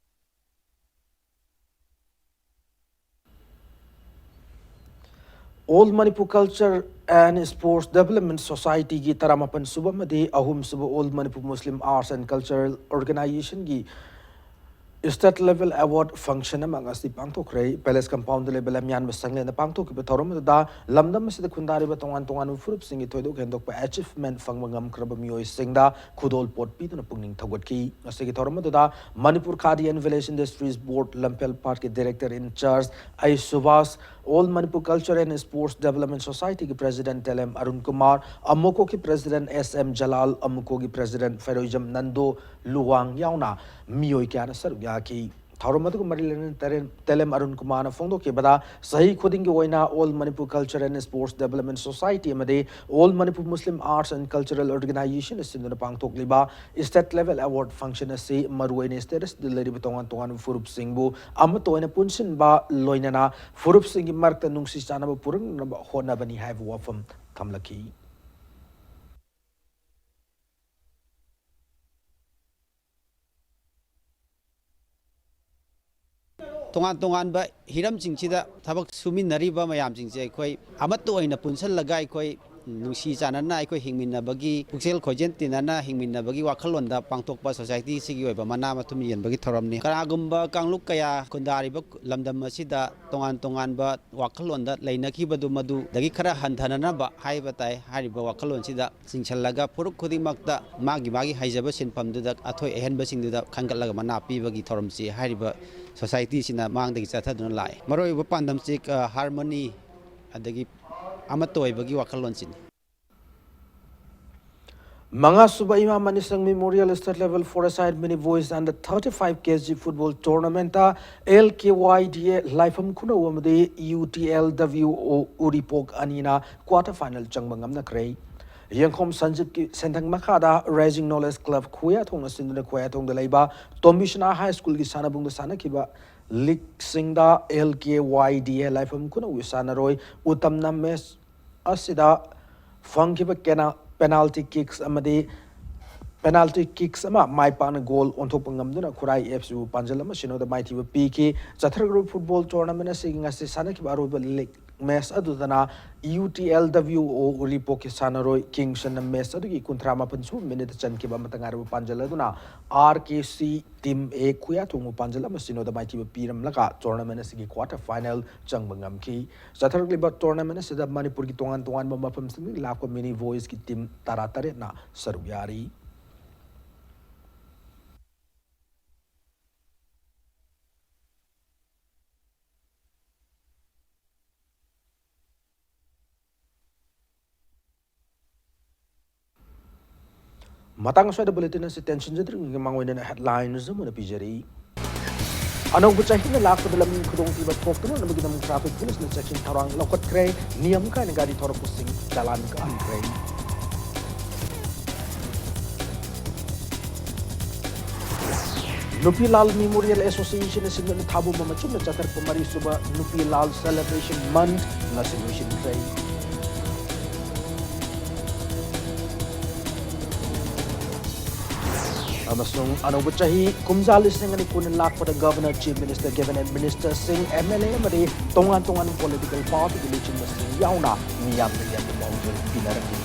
All Manipur Culture and Sports Development Society ꯒꯤ ꯇꯔꯥꯃꯥꯄꯟ ꯁꯨꯕ ꯑꯃꯗꯤ ꯑꯍꯨꯝ ꯁꯨꯕ All Manipur Muslim Arts and Cultural Organization ꯒꯤ state level award function ꯑꯃ ꯉꯁꯤ ꯄꯥꯡꯊꯣꯛꯈ꯭ꯔꯦ꯫ Palace Compound ꯗ ꯂꯩꯕ ꯂꯝꯌꯥꯟꯕ ꯁꯪꯂꯦꯟꯗ ꯄꯥꯡꯊꯣꯛꯈꯤꯕ ꯊꯧꯔꯝ ꯑꯗꯨꯗ ꯂꯝꯗꯝ ꯑꯁꯤꯗ ꯈꯨꯟꯗꯥꯔꯤꯕ ꯇꯣꯉꯥꯟ ꯇꯣꯉꯥꯟꯕ ꯐꯨꯔꯨꯞꯁꯤꯡꯒꯤ ꯊꯣꯏꯗꯣꯛ ꯍꯦꯟꯗꯣꯛꯄ achievement ꯐꯪꯕ ꯉꯝꯈ꯭ꯔꯕ ꯃꯤꯑꯣꯏꯁꯤꯡꯗ ꯈꯨꯗꯣꯜꯄꯣꯠ ꯄꯤꯗꯨꯅ ꯄꯨꯛꯅꯤꯡ ꯊꯧꯒꯠꯈꯤ꯫ ꯃꯁꯤꯒꯤ ꯊꯧꯔꯝ ꯑꯗꯨꯗ Manipur Khadi and Village Industries Board ꯂꯝꯐꯦꯜ ꯄꯥꯠꯀꯤ director in charge ꯑꯩ Subhash, All Manipur Culture and Sports Development Society ꯒꯤ president ꯇꯦꯂꯦꯝ Arun Kumar, ꯑꯃꯨꯀꯣꯒꯤ president S M Jalal, ꯑꯃꯨꯀꯣꯒꯤ president ꯐꯦꯔꯣꯏꯖꯝ Nando Luwang ꯌꯥꯎꯅ ꯃꯤꯑꯣꯏ ꯀꯌꯥꯅ ꯁꯔꯨꯛ ꯌꯥꯈꯤ꯫ ꯊꯧꯔꯝ ꯑꯗꯨꯒ ꯃꯔꯤ ꯂꯩꯅꯅ ꯇꯦꯔꯦꯟ-, ꯇꯦꯂꯦꯝ ꯑꯔꯨꯟ ꯀꯨꯃꯥꯔꯅ ꯐꯣꯡꯗꯣꯛꯈꯤꯕꯗ, ꯆꯍꯤ ꯈꯨꯗꯤꯡꯒꯤ ꯑꯣꯏꯅ All Manipur Culture and Sports Development Society ꯑꯃꯗꯤ All Manipur Muslim Arts and Cultural Organization ꯁꯤꯟꯗꯨꯅ ꯄꯥꯡꯊꯣꯛꯂꯤꯕ state level award function ꯑꯁꯤ ꯃꯔꯨꯑꯣꯏꯅ state ꯑꯁꯤꯗ ꯂꯩꯔꯤꯕ ꯇꯣꯉꯥꯟ ꯇꯣꯉꯥꯟꯕ ꯐꯨꯔꯨꯞꯁꯤꯡꯕꯨ ꯑꯃꯠꯇ ꯑꯣꯏꯅ ꯄꯨꯟꯁꯤꯟꯕ, ꯂꯣꯏꯅꯅ ꯐꯨꯔꯨꯞꯁꯤꯡꯒꯤ ꯃꯔꯛꯇ ꯅꯨꯡꯁꯤ ꯆꯥꯟꯅꯕ ꯄꯨꯔꯛꯅꯕ ꯍꯣꯠꯅꯕꯅꯤ ꯍꯥꯏꯕ ꯋꯥꯐꯝ ꯊꯝꯂꯛꯈꯤ꯫ ꯇꯣꯉꯥꯟ ꯇꯣꯉꯥꯟꯕ ꯍꯤꯔꯝꯁꯤꯡꯁꯤꯗ ꯊꯕꯛ ꯁꯨꯃꯤꯟꯅꯔꯤꯕ ꯃꯌꯥꯝꯁꯤꯡꯁꯦ ꯑꯩꯈꯣꯏ ꯑꯃꯠꯇ ꯑꯣꯏꯅ ꯄꯨꯟꯁꯤꯜꯂꯒ ꯑꯩꯈꯣꯏ ꯅꯨꯡꯁꯤ ꯆꯥꯟꯅꯅ ꯑꯩꯈꯣꯏ ꯍꯤꯡꯃꯤꯟꯅꯕꯒꯤ, ꯄꯨꯛꯆꯦꯜ ꯈꯣꯏꯖꯦꯜ ꯇꯤꯟꯅꯅ ꯍꯤꯡꯃꯤꯟꯅꯕꯒꯤ ꯋꯥꯈꯜꯂꯣꯟꯗ ꯄꯥꯡꯊꯣꯛꯄ ꯁꯣꯁꯥꯏꯇꯤꯁꯤꯒꯤ ꯑꯣꯏꯕ ꯃꯅꯥ ꯃꯊꯨꯝ ꯌꯦꯟꯕꯒꯤ ꯊꯧꯔꯝꯅꯤ꯫ ꯀꯅꯥꯒꯨꯝꯕ ꯀꯥꯡꯂꯨꯞ ꯀꯌꯥ ꯈꯨꯟꯗꯥꯔꯤꯕ ꯂꯝꯗꯝ ꯑꯁꯤꯗ ꯇꯣꯉꯥꯟ ꯇꯣꯉꯥꯟꯕ ꯋꯥꯈꯜꯂꯣꯟꯗ ꯂꯩꯅꯈꯤꯕꯗꯨ ꯃꯗꯨꯗꯒꯤ ꯈꯔ ꯍꯟꯊꯅꯅꯕ ꯍꯥꯏꯕ ꯇꯥꯏ꯫ ꯍꯥꯏꯔꯤꯕ ꯋꯥꯈꯜꯂꯣꯟꯁꯤꯗ ꯆꯤꯡꯁꯤꯜꯂꯒ ꯐꯨꯔꯨꯞ ꯈꯨꯗꯤꯡꯃꯛꯇ ꯃꯥꯒꯤ ꯃꯥꯒꯤ ꯍꯩꯖꯕ ꯁꯤꯟꯐꯝꯗꯨꯗ ꯑꯊꯣꯏ ꯑꯍꯦꯟꯕꯁꯤꯡꯗꯨꯗ ꯈꯟꯒꯠꯂꯒ ꯃꯅꯥ ꯄꯤꯕꯒꯤ ꯊꯧꯔꯝꯁꯤ ꯍꯥꯏꯔꯤꯕ ꯁꯣꯁꯥꯏꯇꯤꯁꯤꯅ ꯃꯥꯡꯗꯒꯤ ꯆꯠꯊꯗꯨꯅ ꯂꯥꯛꯑꯦ꯫ ꯃꯔꯨꯑꯣꯏꯕ ꯄꯥꯟꯗꯝꯁꯤ, ꯑ, ꯍꯥꯔꯃꯣꯅꯤ ꯑꯗꯒꯤ ꯑꯃꯠꯇ ꯑꯣꯏꯕꯒꯤ ꯋꯥꯈꯜꯂꯣꯟꯁꯤꯅꯤ꯫ ꯃꯉꯥꯁꯨꯕ ꯏꯃꯥ ꯃꯅꯤꯁꯪ Memorial State Level Four-a-side Mini Boys Under thirty-five K G Football Tournament-ꯇ L K Y D A ꯂꯥꯏꯐꯝ ꯈꯨꯅꯧ ꯑꯃꯗꯤ U T L W O ꯎꯔꯤꯄꯣꯛ ꯑꯅꯤꯅ quarter final ꯆꯪꯕ ꯉꯝꯅꯈ꯭ꯔꯦ꯫ ꯌꯦꯡꯈꯣꯝ ꯁꯟꯖꯤꯠꯀꯤ ꯁꯦꯟꯊꯪ ꯃꯈꯥꯗ Rising Knowledge Club ꯈꯨꯌꯥꯊꯣꯡꯅ ꯁꯤꯟꯗꯨꯅ ꯈꯨꯌꯥꯊꯣꯡꯗ ꯂꯩꯕ ꯇꯣꯝꯕꯤꯁꯅꯥ High School-ꯒꯤ ꯁꯥꯟꯅꯕꯨꯡꯗ ꯁꯥꯟꯅꯈꯤꯕ league-ꯁꯤꯡꯗ L K Y D A ꯂꯥꯏꯐꯝ ꯈꯨꯅꯧꯒꯤ ꯁꯥꯟꯅꯔꯣꯏ ꯎꯇꯝꯅ match ꯑꯁꯤꯗ ꯐꯪꯈꯤꯕ ꯀꯦꯅꯥ-, penalty kicks ꯑꯃꯗꯤ penalty kicks ꯑꯃ ꯃꯥꯏ ꯄꯥꯛꯅ goal ꯑꯣꯟꯊꯣꯛꯄ ꯉꯝꯗꯨꯅ ꯈꯨꯔꯥꯏ F C-ꯕꯨ ꯄꯥꯟꯖꯜ ꯑꯃ ꯁꯤꯅꯣꯗ ꯃꯥꯏꯊꯤꯕ ꯄꯤꯈꯤ꯫ ꯆꯠꯊꯔꯛꯂꯤꯕ football tournament ꯑꯁꯤꯒꯤ ꯉꯁꯤ ꯁꯥꯟꯅꯈꯤꯕ ꯑꯔꯣꯏꯕ league match ꯑꯗꯨꯗꯅ U T L W O ꯎꯔꯤꯄꯣꯛꯀꯤ ꯁꯥꯟꯅꯔꯣꯏ ꯀꯤꯡꯁꯟꯅ match ꯑꯗꯨꯒꯤ ꯀꯨꯟꯊ꯭ꯔꯥ ꯃꯥꯄꯟ ꯁꯨꯕ minute ꯆꯟꯈꯤꯕ ꯑꯃꯇ ꯉꯥꯏꯔꯕ ꯄꯥꯟꯖꯜ ꯑꯗꯨꯅ R K C Team A ꯈꯨꯌꯥꯊꯣꯡꯕꯨ ꯄꯥꯟꯖꯜ ꯑꯃ ꯁꯤꯅꯣꯗ ꯃꯥꯏꯊꯤꯕ ꯄꯤꯔꯝꯂꯒ tournament ꯑꯁꯤꯒꯤ quarter final ꯆꯪꯕ ꯉꯝꯈꯤ꯫ ꯆꯠꯊꯔꯛꯂꯤꯕ tournament ꯑꯁꯤꯗ ꯃꯅꯤꯄꯨꯔꯒꯤ ꯇꯣꯉꯥꯟ ꯇꯣꯉꯥꯟꯕ ꯃꯐꯝꯁꯤꯡꯗꯒꯤ ꯂꯥꯛꯄ Mini Boys-ꯀꯤ team ꯇꯔꯥꯇꯔꯦꯠꯅ ꯁꯔꯨꯛ ꯌꯥꯔꯤ꯫ ꯃꯇꯥꯡ ꯑꯁ꯭ꯋꯥꯏꯗ bulletin ꯑꯁꯤ ꯇꯦꯟꯁꯤꯟꯖꯗ꯭ꯔꯤꯉꯩꯒꯤ ꯃꯥꯡꯑꯣꯏꯅꯅ headlines ꯑꯃ ꯑꯣꯏꯅ ꯄꯤꯖꯔꯤ꯫ ꯑꯅꯧꯕ ꯆꯍꯤꯅ ꯂꯥꯛꯄꯗ ꯂꯝꯕꯤ ꯈꯨꯗꯣꯡꯊꯤꯕ ꯊꯣꯛꯇꯅꯕꯒꯤꯗꯃꯛ traffic police-ꯅ checking ꯊꯧꯔꯥꯡ ꯂꯧꯈꯠꯈ꯭ꯔꯦ꯫ ꯅꯤꯌꯝ ꯀꯥꯏꯅ ꯒꯥꯔꯤ ꯊꯧꯔꯛꯄꯁꯤꯡ ꯆꯂꯥꯟ ꯀꯛꯍꯟꯈ꯭ꯔꯦ꯫ ꯅꯨꯄꯤ ꯂꯥꯜ Memorial Association-ꯅ ꯁꯤꯟꯗꯨꯅ ꯊꯥꯕꯨꯝ ꯑꯃ ꯆꯨꯝꯅ ꯆꯠꯊꯔꯛꯄ ꯃꯔꯤꯁꯨꯕ ꯅꯨꯄꯤ ꯂꯥꯜ Celebration Month ꯉꯁꯤ ꯂꯣꯏꯁꯤꯟꯈ꯭ꯔꯦ꯫ ꯑꯃꯁꯨꯡ ꯑꯅꯧꯕ ꯆꯍꯤ ꯀꯨꯝꯖꯥ ꯂꯤꯁꯤꯡ ꯑꯅꯤ ꯀꯨꯟ ꯂꯥꯛꯄꯗ Governor, Chief Minister, Cabinet Ministerꯁꯤꯡ, M L A ꯑꯃꯗꯤ ꯇꯣꯉꯥꯟ ꯇꯣꯉꯥꯟꯕ political partyꯒꯤ ꯂꯨꯆꯤꯡꯕꯁꯤꯡ ꯌꯥꯎꯅ ꯃꯤꯌꯥꯝꯅ ꯌꯥꯝꯅ ꯃꯥꯡꯖꯤꯜ ꯄꯤꯅꯔꯛꯂꯤ꯫